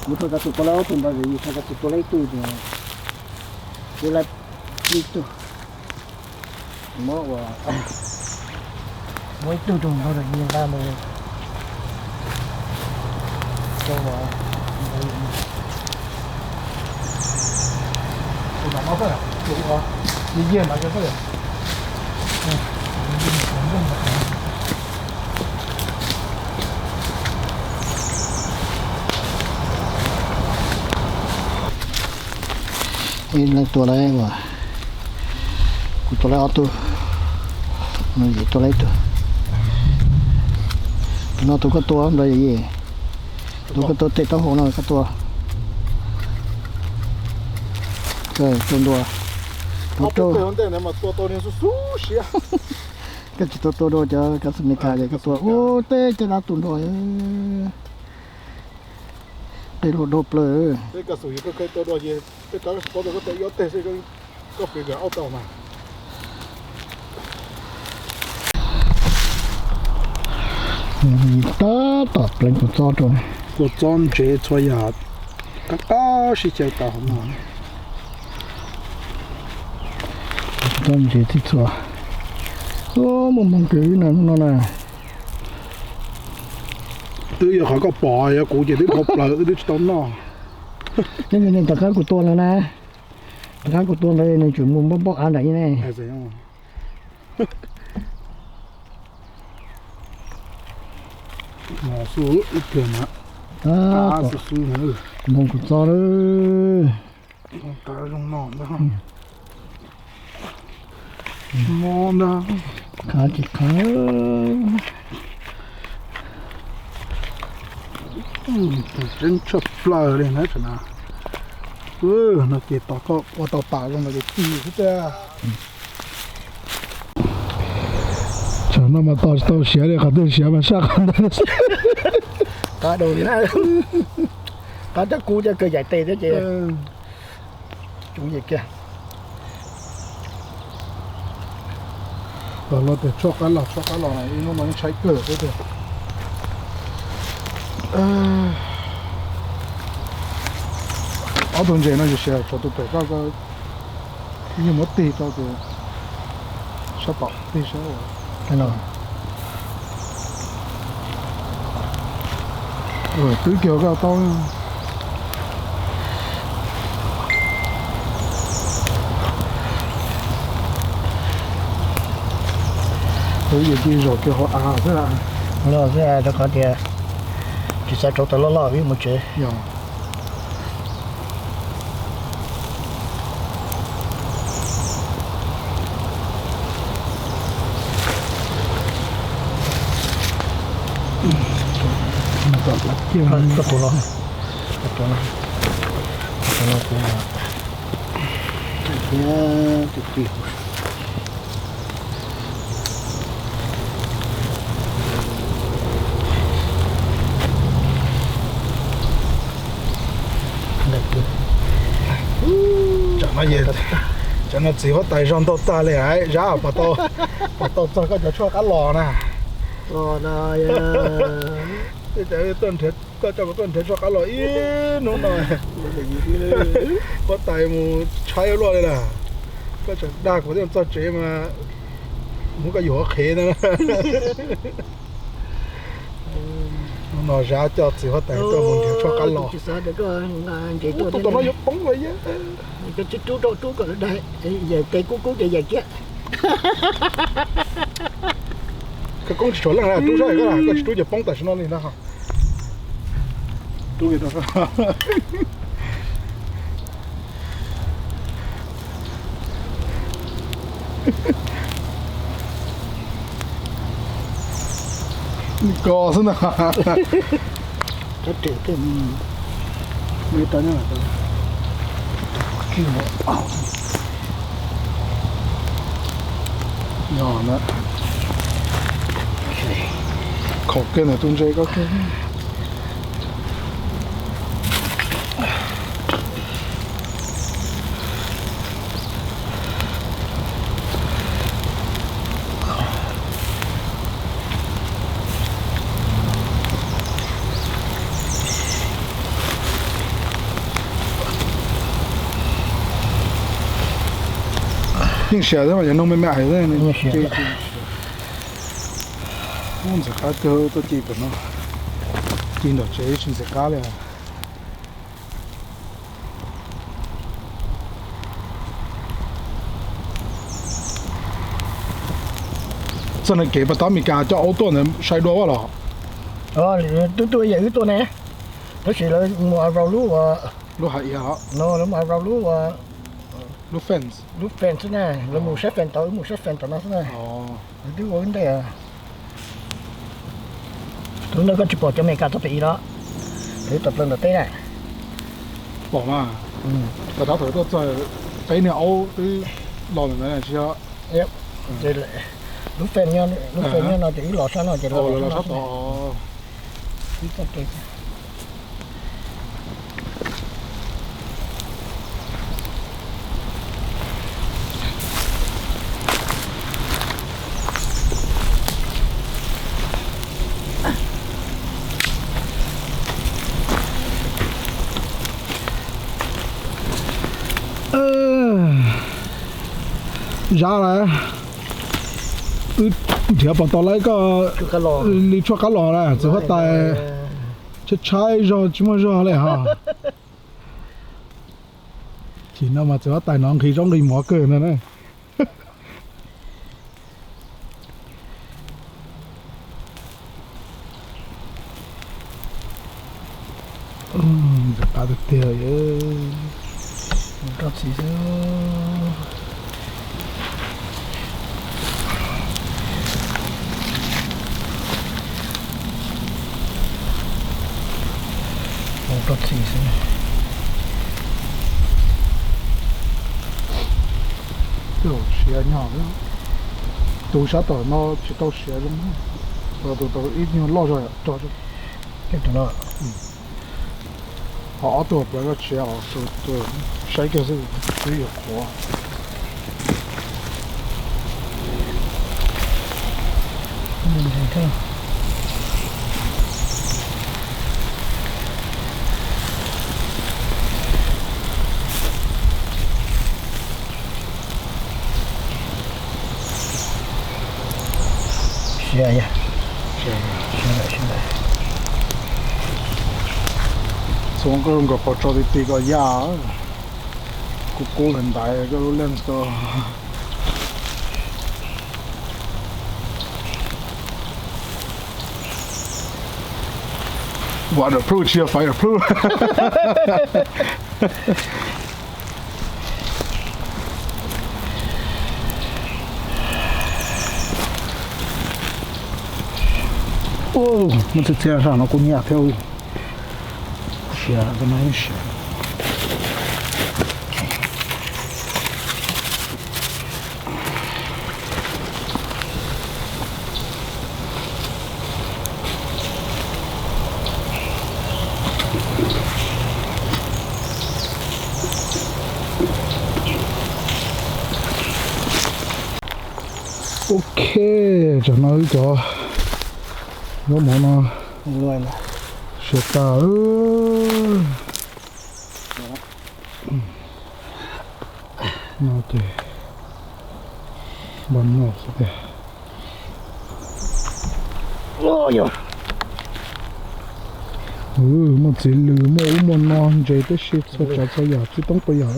kuv rho Kav Xwm tua lawv ob tug ntawd, yus rho Kav Xwm tua lawv ib tug ces, wb lawv ib tug. Muab ua, muab ib tug rau nkaus nws nqa mus rau ua, tus no xwb, tus ua, yig yig mas xwb. Ib leeg tua lawm uas, kuv tua lawm ob tug, no Yim tua lawm ib tug. Tus no tus koj tua nrog Yim, tus koj tua tes taub hau no koj tua. Tua ntua, tua rau. Koj tsis tau tua dua cov Kav Xwm Mes Kas ces koj tua ub teb caj dab tu nrho. Qe luaj dua plaws. Koj finger out tau mas. Tab tom pleev kua txob rau. Kua txob ntsev txhua yam qab qab sib xyaw tas hauv no. Kua txob ntsev txhij txhua. Muaj hmoo kawg no na. Twb yog qhov koj pom, yog kuv ces twb dhau plaws, wb twb tsis tau noj. Tom qab kuv tua ntawd na, tom qab kuv tua ntawd nws tseem mus npoj npoj av nram ib ne. Moo kua txob lawm. Khav tsis khav. Tseeb tshaj plaws li na tam no. No ces tos koj ua tau tas zoo no ces ci xwb tiag. Tsam no mas tos tsis tau siav li, qhov twg siav mas saj qhov ntawd xwb. Qab dau li na. Qab coj kub coj kawg yaim tes thiab ces. Coob kiag. Los tias tshuaj qab los, tshuaj qab los ib hnub no yeej tshaib kawg xwb tiag. Ob tug ntses no yus siav tshuav tus pem koj, koj yeej muab tig rau tus sab tom tig sab. Twb kiag koj tau. Twb yus ci zaum kiag hauv av xwb. Loj xwb rau qhov tias tsis xav rauv taws loj loj ib mus tsev. Tam no txiv huab tais zog ntaug tag li, Zab, puas tau txog koj cov tshuaj qab los na? Koj coj kuv tuaj nrhiav tshuaj qab los ib hnub no, huab tais mus tshaib luaj li lawm. Koj tseem dag kuv thiaj txog tsev mas muab koj yuam qhev ntag. Hnub no Zab coj txiv huab tais tuaj mus nrhiav tshuaj qab los. Tus tom no yuav poob lawm. Koj tsis rub rau, rub kom daig, yawm kev kub kub ces yawm kiag. Koj koob tsis tshua leej, rub sab koj tsis rub ces poob tam sim no li na. Rub li rau sab. Kos xwb na. Khaum kiag ntawm tus ntses ko kiag. Yeej siav thiab mas, yog noog me me hais. Ntxim qab kawg tuaj ci pem no, ci nram tsev tsis ntxim qab li. Txoj niag kev pas tab Mes Kas coj aub tuaj ntawd sai dua los? Twb tuaj yam wb tuaj ne, tab sis lawv mus rau lub, lub hais no, lawv mus rau lub, lub fence, lub fence xwb na, lawv mus saib fence tod, wb mus saib fence tom no xwb na. Lawv twb ua wb ntej. Tus ntawd koj tsis pom cov Mes Kas txog pem ib los, lawv tawm plaws ntawm teb na. Pom mas, pas tab thaum tuaj txog peb niag aub twb los ntawm ntawd tsis yog. Lub fence, lub fence nyob no ces wb los sab no ces lawv los sab tod. Zab lawm, wb nrhiav pom tau lawv koj li tshuaj qab los na, txiv huab tais tshaib tshaib zog tsis muaj zog li ha. Chim no mas txiv huab tais no nqhis zaub nqhis mov kawg no na. Ntxim qab tiag tiag. Mus rau txiv xwb. Mus rau txiv xwb. Siav nyog, tus sab tom no tsis tau siav zoo, tus tau ib nyuag loj zog rog. Ho ob tug plaws koj tsis, tus saib kiag xwb twb yuav qhuav. Siav, siav lawm, siav lawm. Txhoov koj zoo nkaus qhov tso ti ti koj yaj, kub kub ntaiv koj lub leej tau. Waterproof tsis yog fireproof. Muaj txiv txiv sam no kuj nyiam thiab. Siav, siav. Ok, tsam no wb cov zaub mov no siav tas. No ces npaj noj xwb tiag. Muaj txiv lws muaj ub muaj no ntses tib si txhua tsav txhua yam tsis toob tau yam.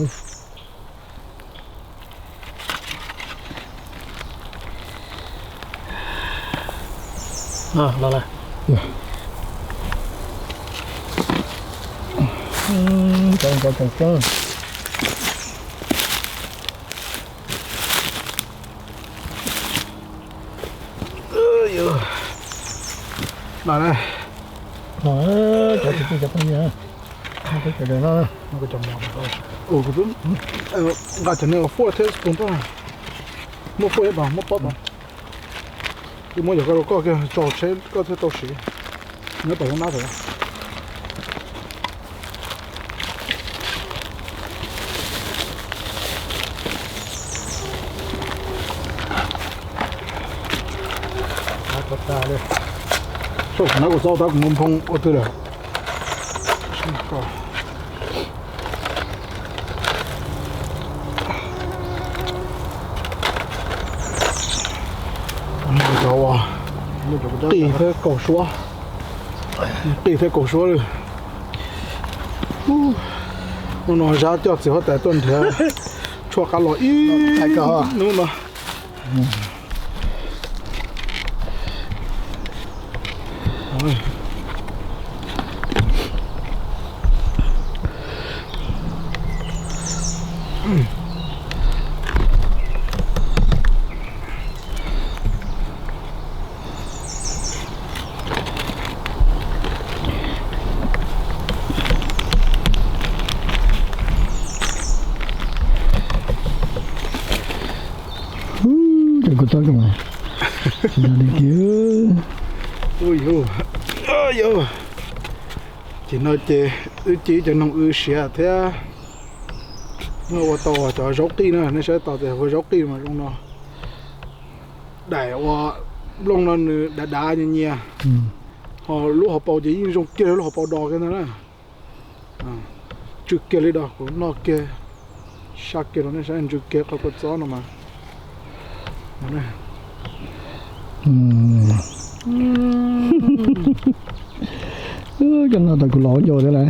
Nqa cov niag foil thiab spoon tuaj, muaj foil thiab tod, muab pob tod. Wb muab yog koj rau koj kiag tso tsheb koj thiaj tau siv. Nyob tom lub nab tod. Saum nab kuv xauj tab kuv mus nphoo ua twg lawm. Qij thiab kaum suab, qij thiab kaum suab li. Hnub no Zab coj txiv huab tais tuaj nrhiav tshuaj qab los ib hnub no. Ces kuv txob zoo, tsis yog li kiag. Ces no ces wb ci cov noog wb siav thiab. Ua tau cov zaub qij na, nej saib tau tias ua zaub qij mas zoo no. Daim ua nplooj no nws dav dav nyias nyias, ho lub hauv paus ces yeej zoo kiag lub hauv paus dos kiag ntag na. Ntsw kiag li dos kuv noj kiag, saj kiag rau nej saib, ntsw kiag qhov kua txob no mas. Cov no tau kuv los ua ncau thiab lawm.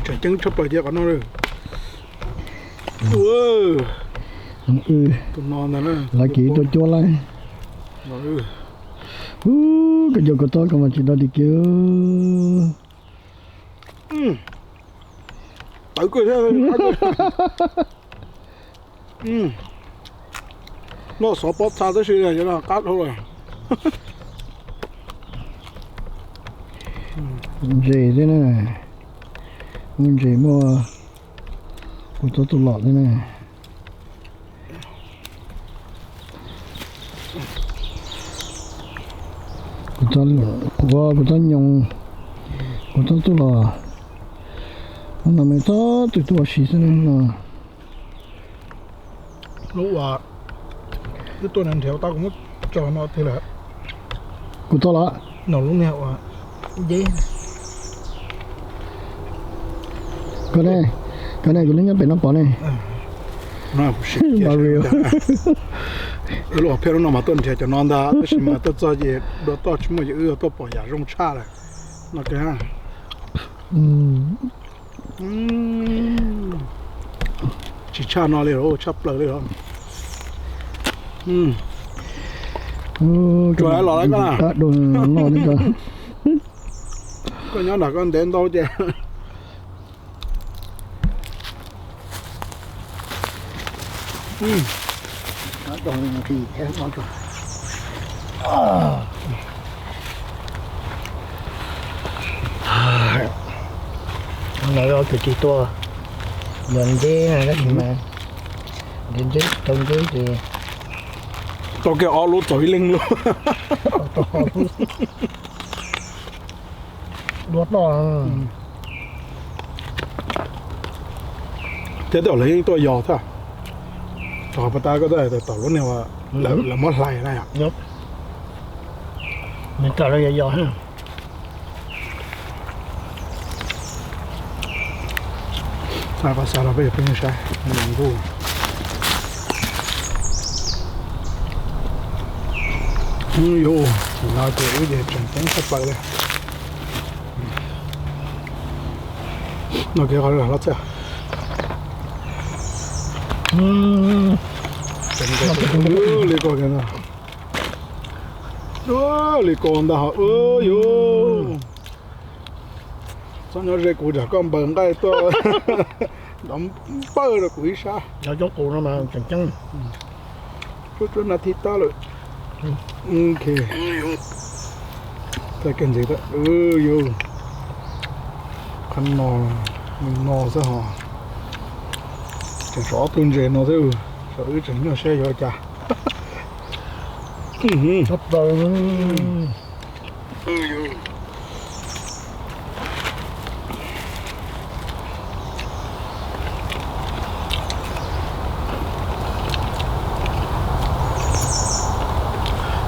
Tseem ceeb tshaj plaws cia qhov no. Tus no ntag na, lawv kiv tuaj cuab lawm. Ub, koj cov kua txob koj mas tsis dog dig kiag. Tawv kawg thiab. Noj xov pob txha tab sis cov no qab dhau lawm. Ntses thiab na, muaj ntses muaj kua txob txuj lom thiab na. Kuv txob, kuv txob nyoos, kuv txob txuj lom, no me txob twg tuaj ua si xwb no. Lub uas wb tuaj nrhiav tau kuv muab tso no tiag lawm. Kuv txob los? No lub niag uas nceb. Koj ne, koj ne, kuv lub nyob pem no pom ne. Los phiaj lub no mas tuaj nrhiav cov no ntag tab sis mas tuaj txog ces dua toj tsis muaj ces wb tuaj pom yam zoo tshaj lawm no. Tsis tshaj no li, tshaj plaws li os. Tsuas los lawm koj na. Koj nyob nram koj ntev ntau ces. Lawv kwv tij tuaj yos nceb tab sis mas nceb tsis tau nceb ces tau kiag ob lub txaus ib leeg lub. Dua toj. Thiab tej zaum lawv yeej tuaj yos thiab. Thaum pas tas koj tuaj tom lub niag uas lawv muab hlais na yom. Nws kam los yos yos. Xav los peb yog peb saib nkuj. Yus, no ces wb ces tseem ceeb tshaj plaws li. No kiag qhov hlob txhiaj. Li ko kiag no. Li ko ntag hos. Yus, txhob nyob ze kuv, tsam koj npawg nqaij tuaj nrov npawj rau kuv ib sab. Cov coob qus no mas tseem ceeb. Cuab cuab nas this tab lawm. Ok. Txaij kiag ntxiv, yus, qhov no, no xwb hos. Tseem tshuav ob tug ntses no xwb, tshuav wb tseem nyuaj siab yuav ua cas.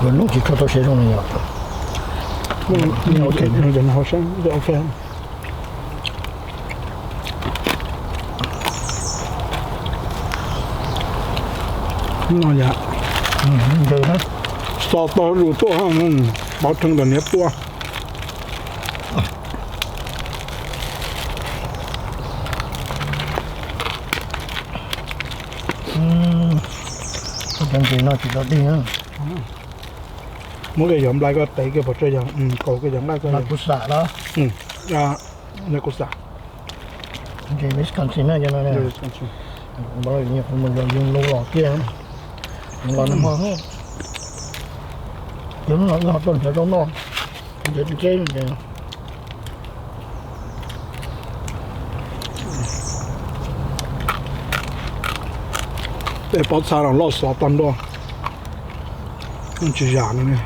Lub noob tsis tshua tau siav zoo li yom. Ok, ok. No yom, xo tog zus tuaj, pov rhees tom niam tuaj. Cov ntses no tsis tau dig na. Muab kiag yog nplai koj tev kiag pov tseg yog, kaus kiag yog nqaij koj. Kuv xam los? Yog kuv xam. Ntses Wisconsin na cov no. Mus yog yus los kiag, yus los nag hmo. Ces hnub no wb ho tuaj nrhiav zaub noj, nrhiav ntses ces. Tej pob txha los loj xov tag nrho, tsis zam no ne.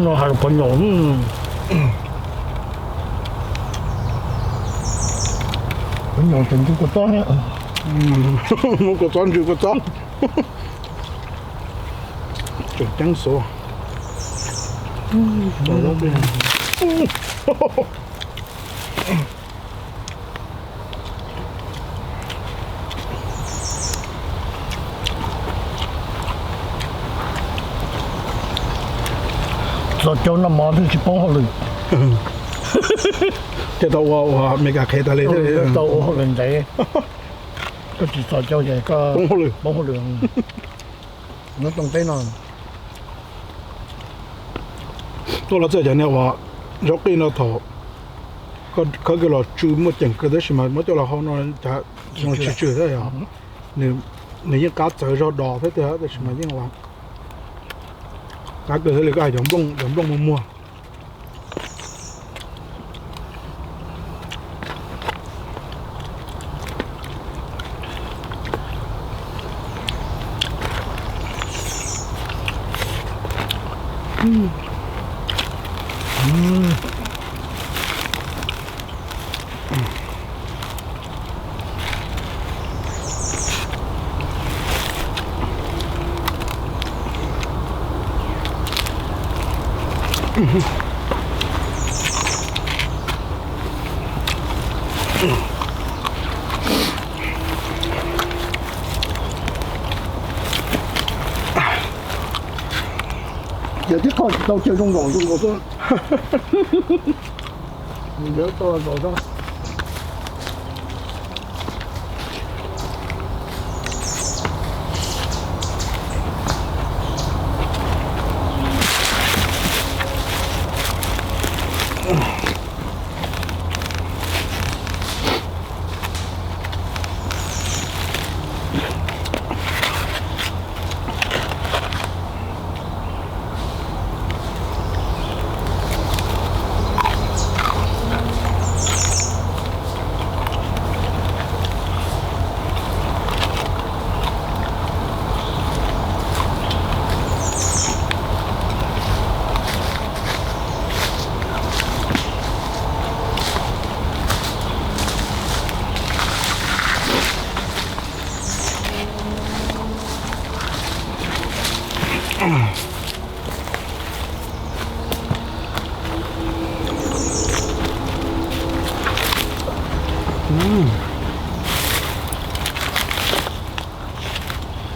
No has lus pov nyom, pov nyom tseem ntsw kua txob thiab. Muab kua txob ntsw kua txob. Tseem ceeb xwb. Txo caub noj mov twb tsis poob hauj lwm. Ces tau ua ua me kas qhev tas li. Tau ua hauj lwm ntev, koj tsis txo caub ces koj poob hauj lwm. Nyob toj teb no, tuaj los txawm cov niag uas zaub qij no thaum khawb kiag los tsw muaj ceem kawg tab sis mas muab coj los hau no cas tsis tsw thiab yog. Nws yeej qab txawv zog dos thiab tiag tab sis mas yeej ua qab kawg thiab li koj hais cov nplooj muag muag. Yog tib qho tsis tau chaw zoo nkaus zoo nkaus xwb. Nws yuav tau zaus zog.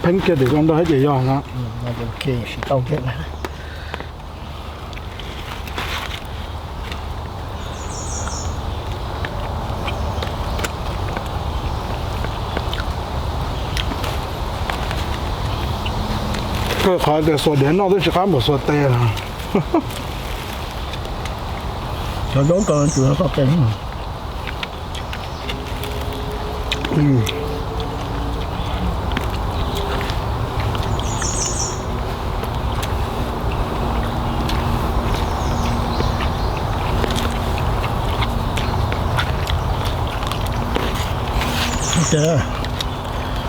Pheeb kiag tim koj nrog thiab ces yog no. Tsis tau kiag na. Koj qhov tias xuas diav noj twb tsis qab npaum xuas tes. Cov zaub ko tsuas toj tes.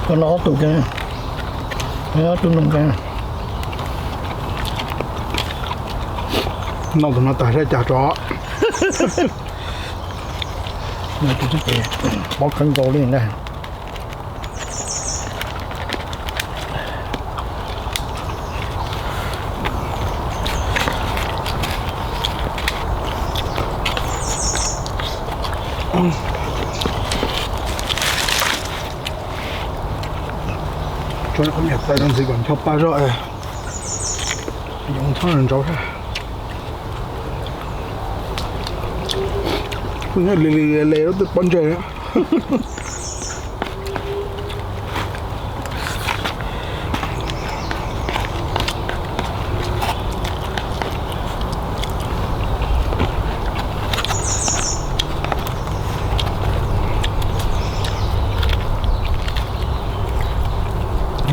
Koj noj ob tug, ob tug noj ka. Noj tus no tas saib cas tso. Noj tus xwb ces paub kheev nkaus li ntag. Tso qhov niam tais rau ntxiv kom ncho pa zog es yoov txhob ntsauv sab. Kuj nyob li li le lub twb pob ntseg.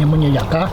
Muaj nyias yam qab.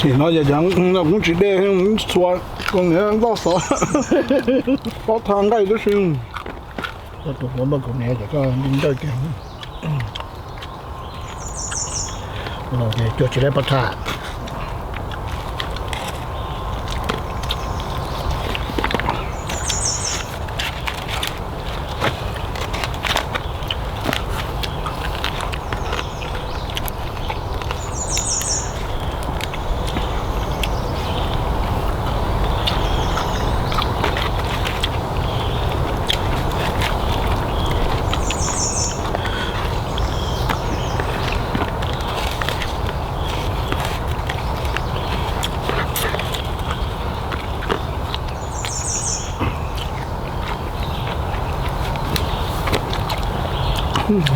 Nim no ces cov kub tsis dej txhua, kuv niam loj xov pob tha nqaij tib si. Tus hluas npawg kuv niam ces koj nti nrawj kiag. Los ces cuag tsis dej pob tha.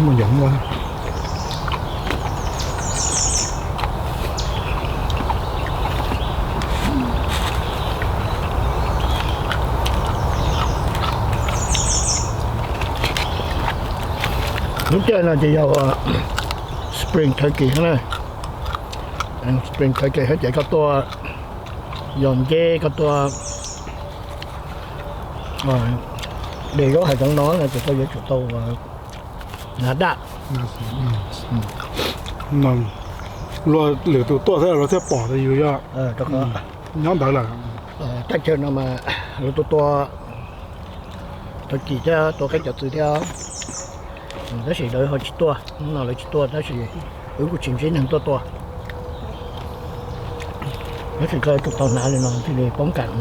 Mus yom ua. Lub caij no ces yog spring turkey na. Spring turkey ces koj tua yog nceb, koj tua de zaub hav zoov no ces koj yuav tsum tau hnav daj. Luag lwm tus tuaj thiab luag thiaj pom tias yus yog nyob ntawd lawm. Thaj chaw no mas lawv tua tua turkey thiab tua qaib cov txwv thiab, tab sis lawv ho tsis tuaj, hnub no lawv tsis tuaj tab sis wb kuj tsis ntsib neeg tuaj tua. Tab sis koj yuav tsum tau hnav li no thiaj li poob kam.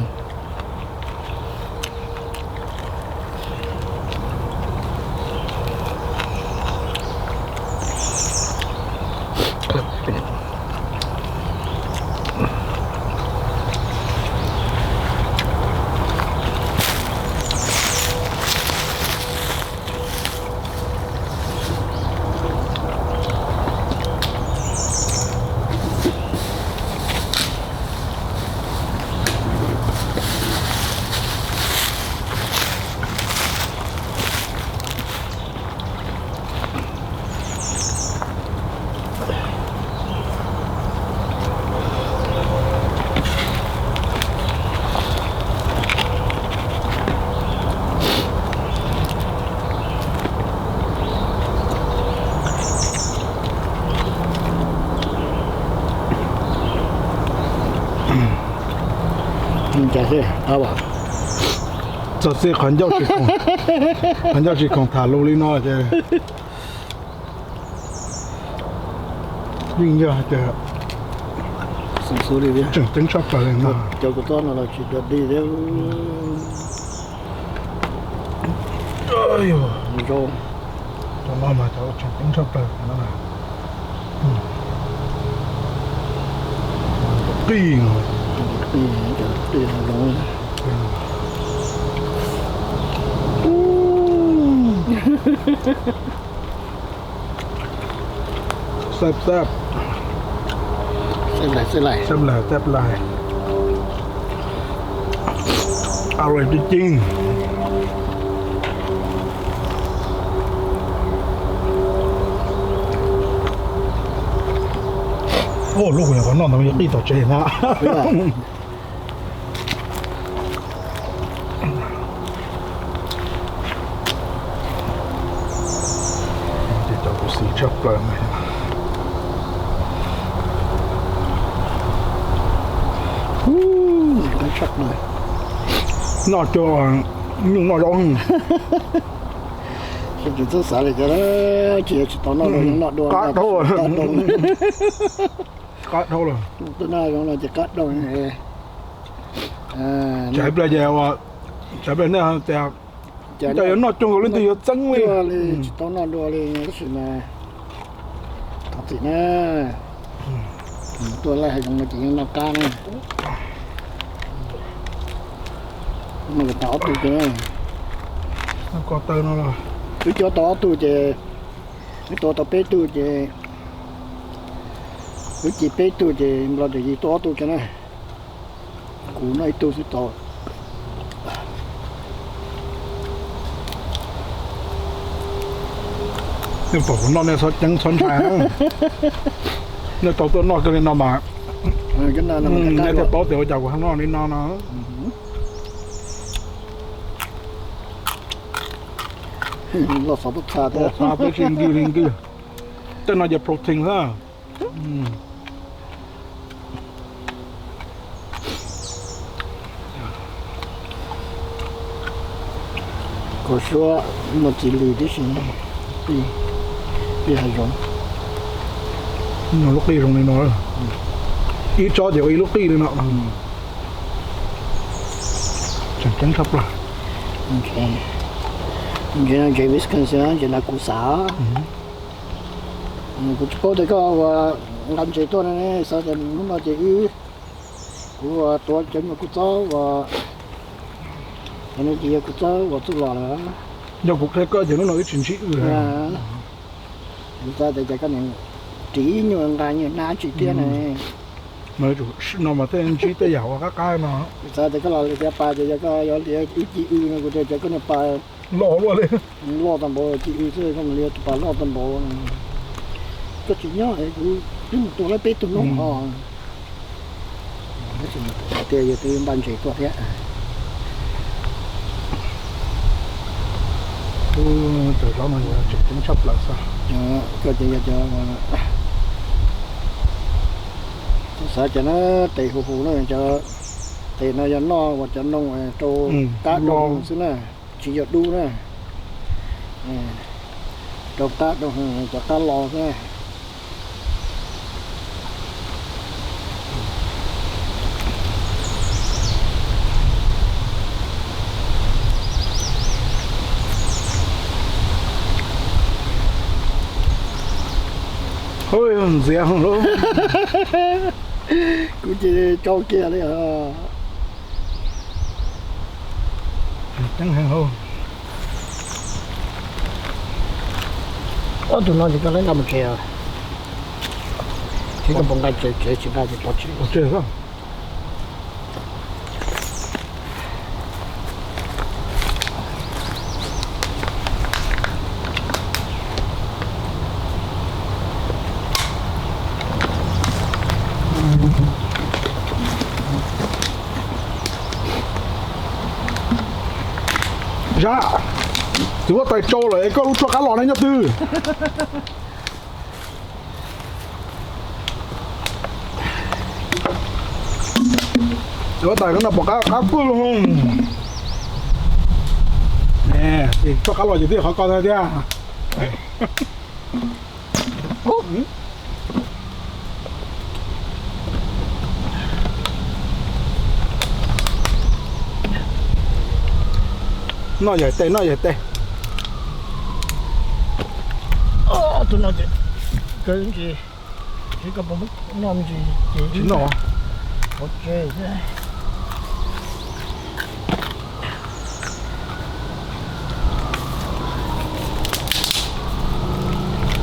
Txog txij qhov ncauj tsis khoom, qhov ncauj tsis khoom tham lus li no ces yeej yog hais tias tseem ceeb tshaj plaws li no. Cov kua txob no los tsis dog dig thiab. Cov no mas cov tseem ceeb tshaj plaws no. Qij, qij, qij no. Xab xab, xab lais, xab lais. Aroj tib ceeb. Lub kuv nyuam qhuav noj ntawd yog qij tom tsev na. Ces cov kuv xis tshaj plaws na. Noj cua, nyuj noj zaub. Tsis txawj xav li cas, tsis yog tsis tau noj dua, noj dua qab dhau, qab dhau lawm. Tuaj noj zoo no ces qab dhau. Tsam ib pliag ces, tsam ib pliag nej tias cov yuav noj cua nkaus leej twg yuav txeeb li. Tsis tau noj dua li tab sis mas thov txim na. Tuaj laij hav zoov no ces yeej noj qab na. Noj tau ob tug ces, ko taw no, wb coj tau ob tug ces, wb tua tau peb tug ces, wb ci peb tug ces Nplog Dawm Yis tua ob tug kiag na. Kuv noj ib tug xwb tau. Nej pom kuv noj nej txhob ceeb txhob ntshai. Nej tau tuaj noj kiag li no mas Neb thiaj paub tias ua cas kuv ho noj li no no. Los xov tub txha thiab, xov tub tsis nkig li nkig. Tej no yog protein xwb. Kua suab muaj txiv lws tib si, pij hav zoov. Lub qij zoo li no, ib tsob ces ua ib lub qij li no. Tseem ceeb tshaj plaws. Ntses Wisconsin ces nrog kuv xav. Kuv tsis paub tias koj ua nqa ntses tuaj ne, xav tias hnub no ces wb, kuv ua tuav cov nyuag kua txob uas, cov no ces yog kua txob uas txuj lom lawm. Yog kuv qhia koj ces hnub no wb tsis ntsib wb. Kuv xav tias ces koj nim ris nyuag nqa nyuag nab tsis thiab ne. No mas thiaj ntsib tej yam uas qab qab no. Kuv xav tias koj los li tias pas ces yog koj yuav li ib ci w no, kuv tias cov koj niag pas loj luaj li, loj tag npaum ci w xwb, koj mus li tus pas loj tag npaum. Koj tsis nyob kuv twb mus tua lawm peb tug noob ho. Tias yog twb npaj ntses tuaj thiab. Cov zaub no yuav tseem ceeb tshaj plaws xwb. Koj ces yog cov, xav cov na, tes huv huv na, cov tes no yog noj ua cov noo rau qab rau hwv xwb na, tsis yog dub na. Rau qab rau hwv, cov qab lo xwb. Ntxias lawm, kuv ces tsau kiag li. Ceeb heev lauj. Ob tug no ces koj lawv nqa mus tsev, ces koj puas nqa tsev, tsev tsis nqa ces pov tseg. Zab, txiv huab tais tsau lawm es koj lub tshuaj qab los ne nyob twg? Txiv huab tais koj no pom qab qab pwg lug. Tshuaj qab los ces twb yog qhov ko thiab. Noj yawg tes, noj yawg tes. Tus no ces kawg ntsis, tsis koj puas muab noj me ntsis ces tsis noj. Pov tseg thiab.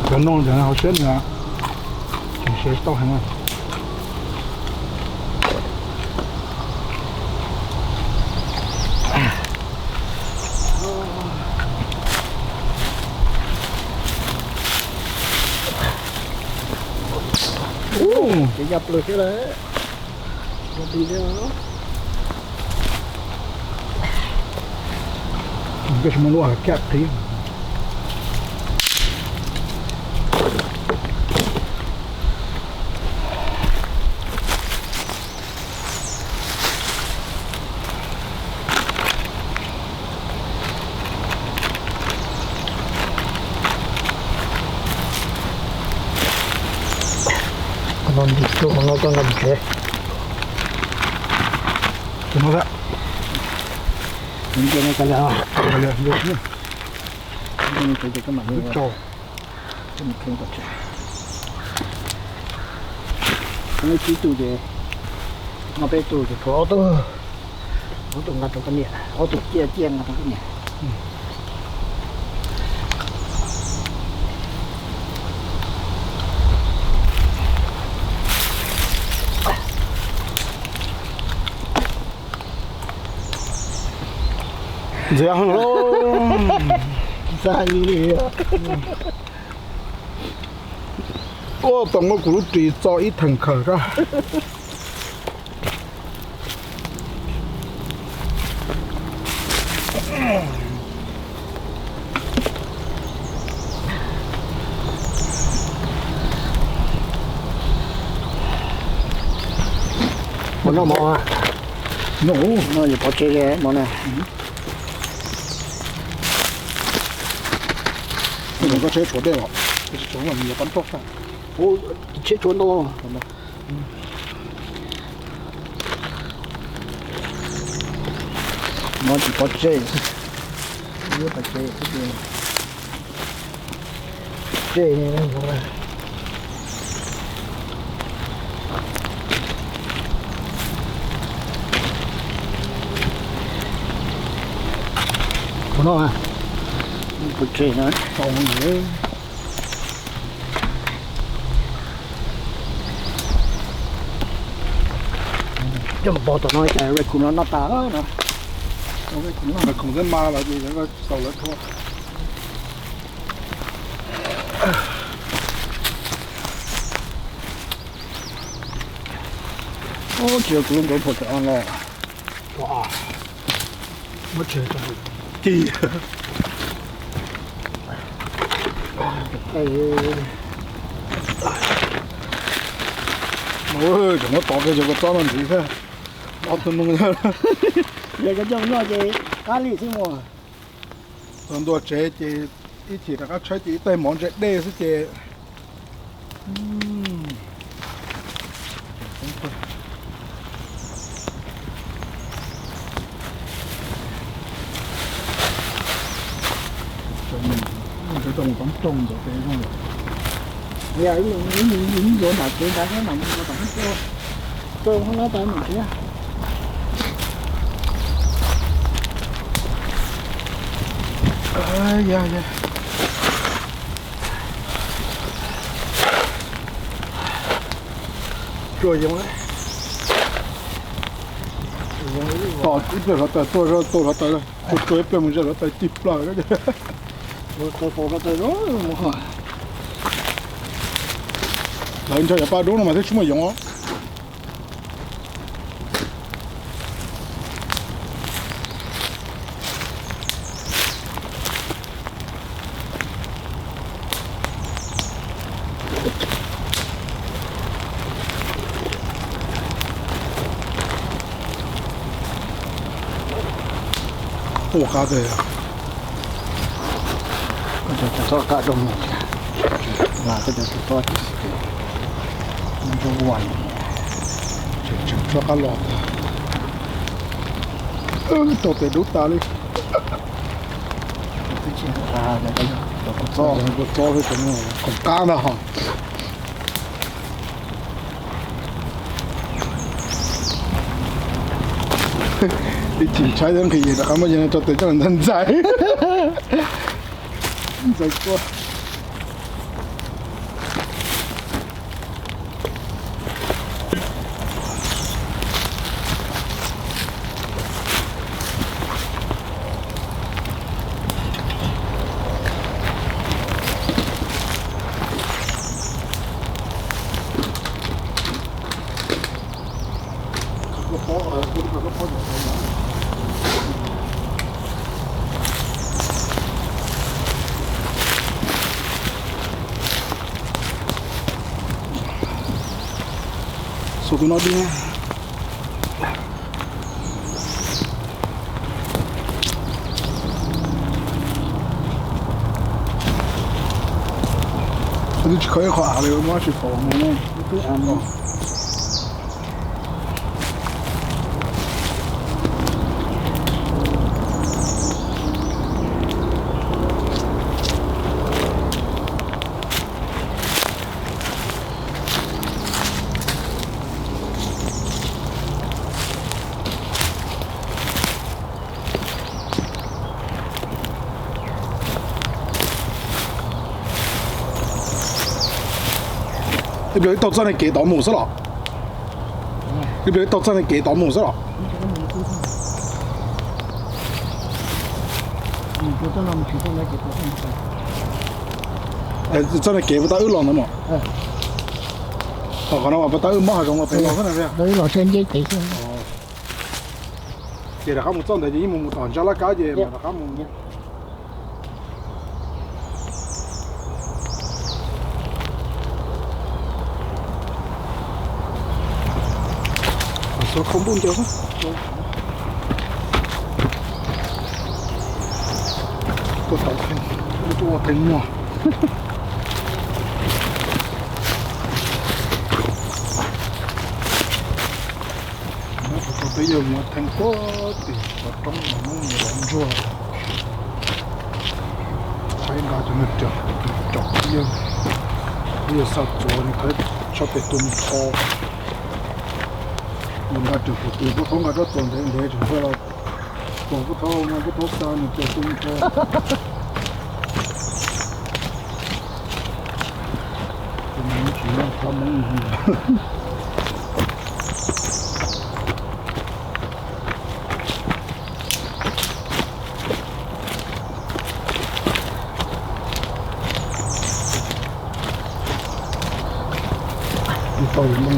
Cov no cov hauv siab nws tseem siav tau heev. Ces ya plaws thiab lawm. Koj tsis muaj lub hais kiaj qhib. Qhov no ntim tuaj, qhov no koj nqa mus tsev. Tus no thiab. Tus no kav liam, kav liam, tus no ces koj mam li tso. Ib tug ces, noj peb tug ces tshuav ob tug, ob tug nqa rau koj niam, ob tug ciaj ciaj nqa rau koj niam. Ntxias heev lauj. Ua tau muab kuv lub ris txo ib theem khaws sab. Noj mov, no yus pov tseg mov na. Koj tsheb tshuav dej los? Tsheb tshuav ntau. Mov tsis pov tseg, ib pais tsev xwb ces tseg. Puas noj? Puas tseg na. Coj mus pov tom no, res khoom no noj tas no. Res khoom no, res khoom xwb mas los ces xaus lawv rhuav. Ub, tsis yog kuv lub ntsov phuam tawm no los. Muab tseg rau ci. Tseem muab tov kiag cov kua txob no ntxiv thiab. Ob tug no, yog cov coj mus noj ces qab li xwb mas. Thaum ntua tsev ces ib chim rov qab tshawb ces ib tais mov ntse dej xwb ces. Yuav nram tsev ntawd thiab, nram mus rau tom qab tuaj, tuaj hoob lab tau mus thiab. Yog, yog. Tsuag yoov, tos ib pliag hluav taws tuaj, tuaj hluav taws, tuaj tsuag ib pliag mus ze hluav taws tig plaws. Lawv nrog cov paj dub no mas twb tsis muaj yoov. Ua qab tiag. Koj cov txob qab rau mus thiab, las koj cov tus txob ces ua tseem txob qab los tag, rau tes dub tas li. Kua txob, kua txob khoom qab ntag hos. Ib chim tshaib thiab nqhis rov qab muab yawg no tso tes coj los ntxais ntxais. Ntxais tuaj. Xus tus no di. Twb tsis kho ib qho av li, muab tsis faus mus ne. Ib pliag wb taug txoj niag kev tod mus xwb los? Ib pliag wb taug txoj niag kev tod mus xwb los? Txoj niag kev puas tau wb los ntawd mas? Qhov no mas puas tau wb mob hav zoov los pem los xwb na? Ces rov qab mus txoj ntawd ces yeej mus mus tom ntsab laj kab ces mam rov qab mus. Ua khaub npauj ncaws. Tuaj tau, tuaj ua theej muag. Muab tau peb yawg mus theej puag tim cov roob no, muab mus los ntsuag. Thaij nqa cov niag riam, cov peb yawg, peb yawg xa txuas nws thaij tshaj pem tus ntho. Nqa riam pem tus, kuv thaub nqa rab txuas ntev ntev tseem tuaj los, kuv thaub, kuv thaub xa nws pem tus ntho. Tus no tsis noj qab Hmoob. Tau zoo,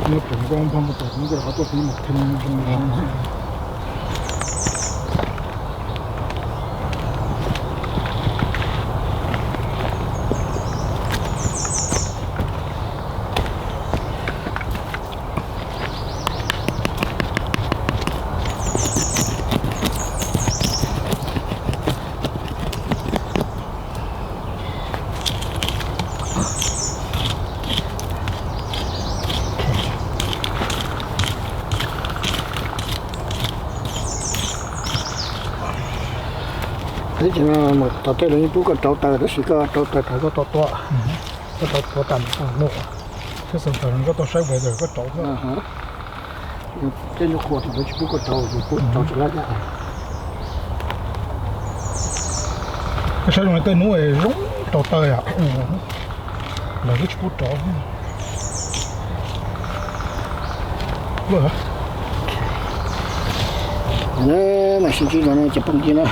nyob tseem nkauj npog tau, kuv rov qab tuaj pib mus theej zoo xwb. Teb chaws no mas tom tej lawv yeej pub koj rauv taws, tab sis koj rauv taws thaum koj tau tua, koj rauv tua tas no, thiab xav thaum koj tau saib weather koj rauv xwb. Tej nyuag qhua thaum lawv tsis pub koj rauv, pub rauv tsis lab nyab. Koj saib zoo li tej hnub zoo rauv taws, lawv twb tsis pub rauv. Mas sib ntsib no ces poob ncig na.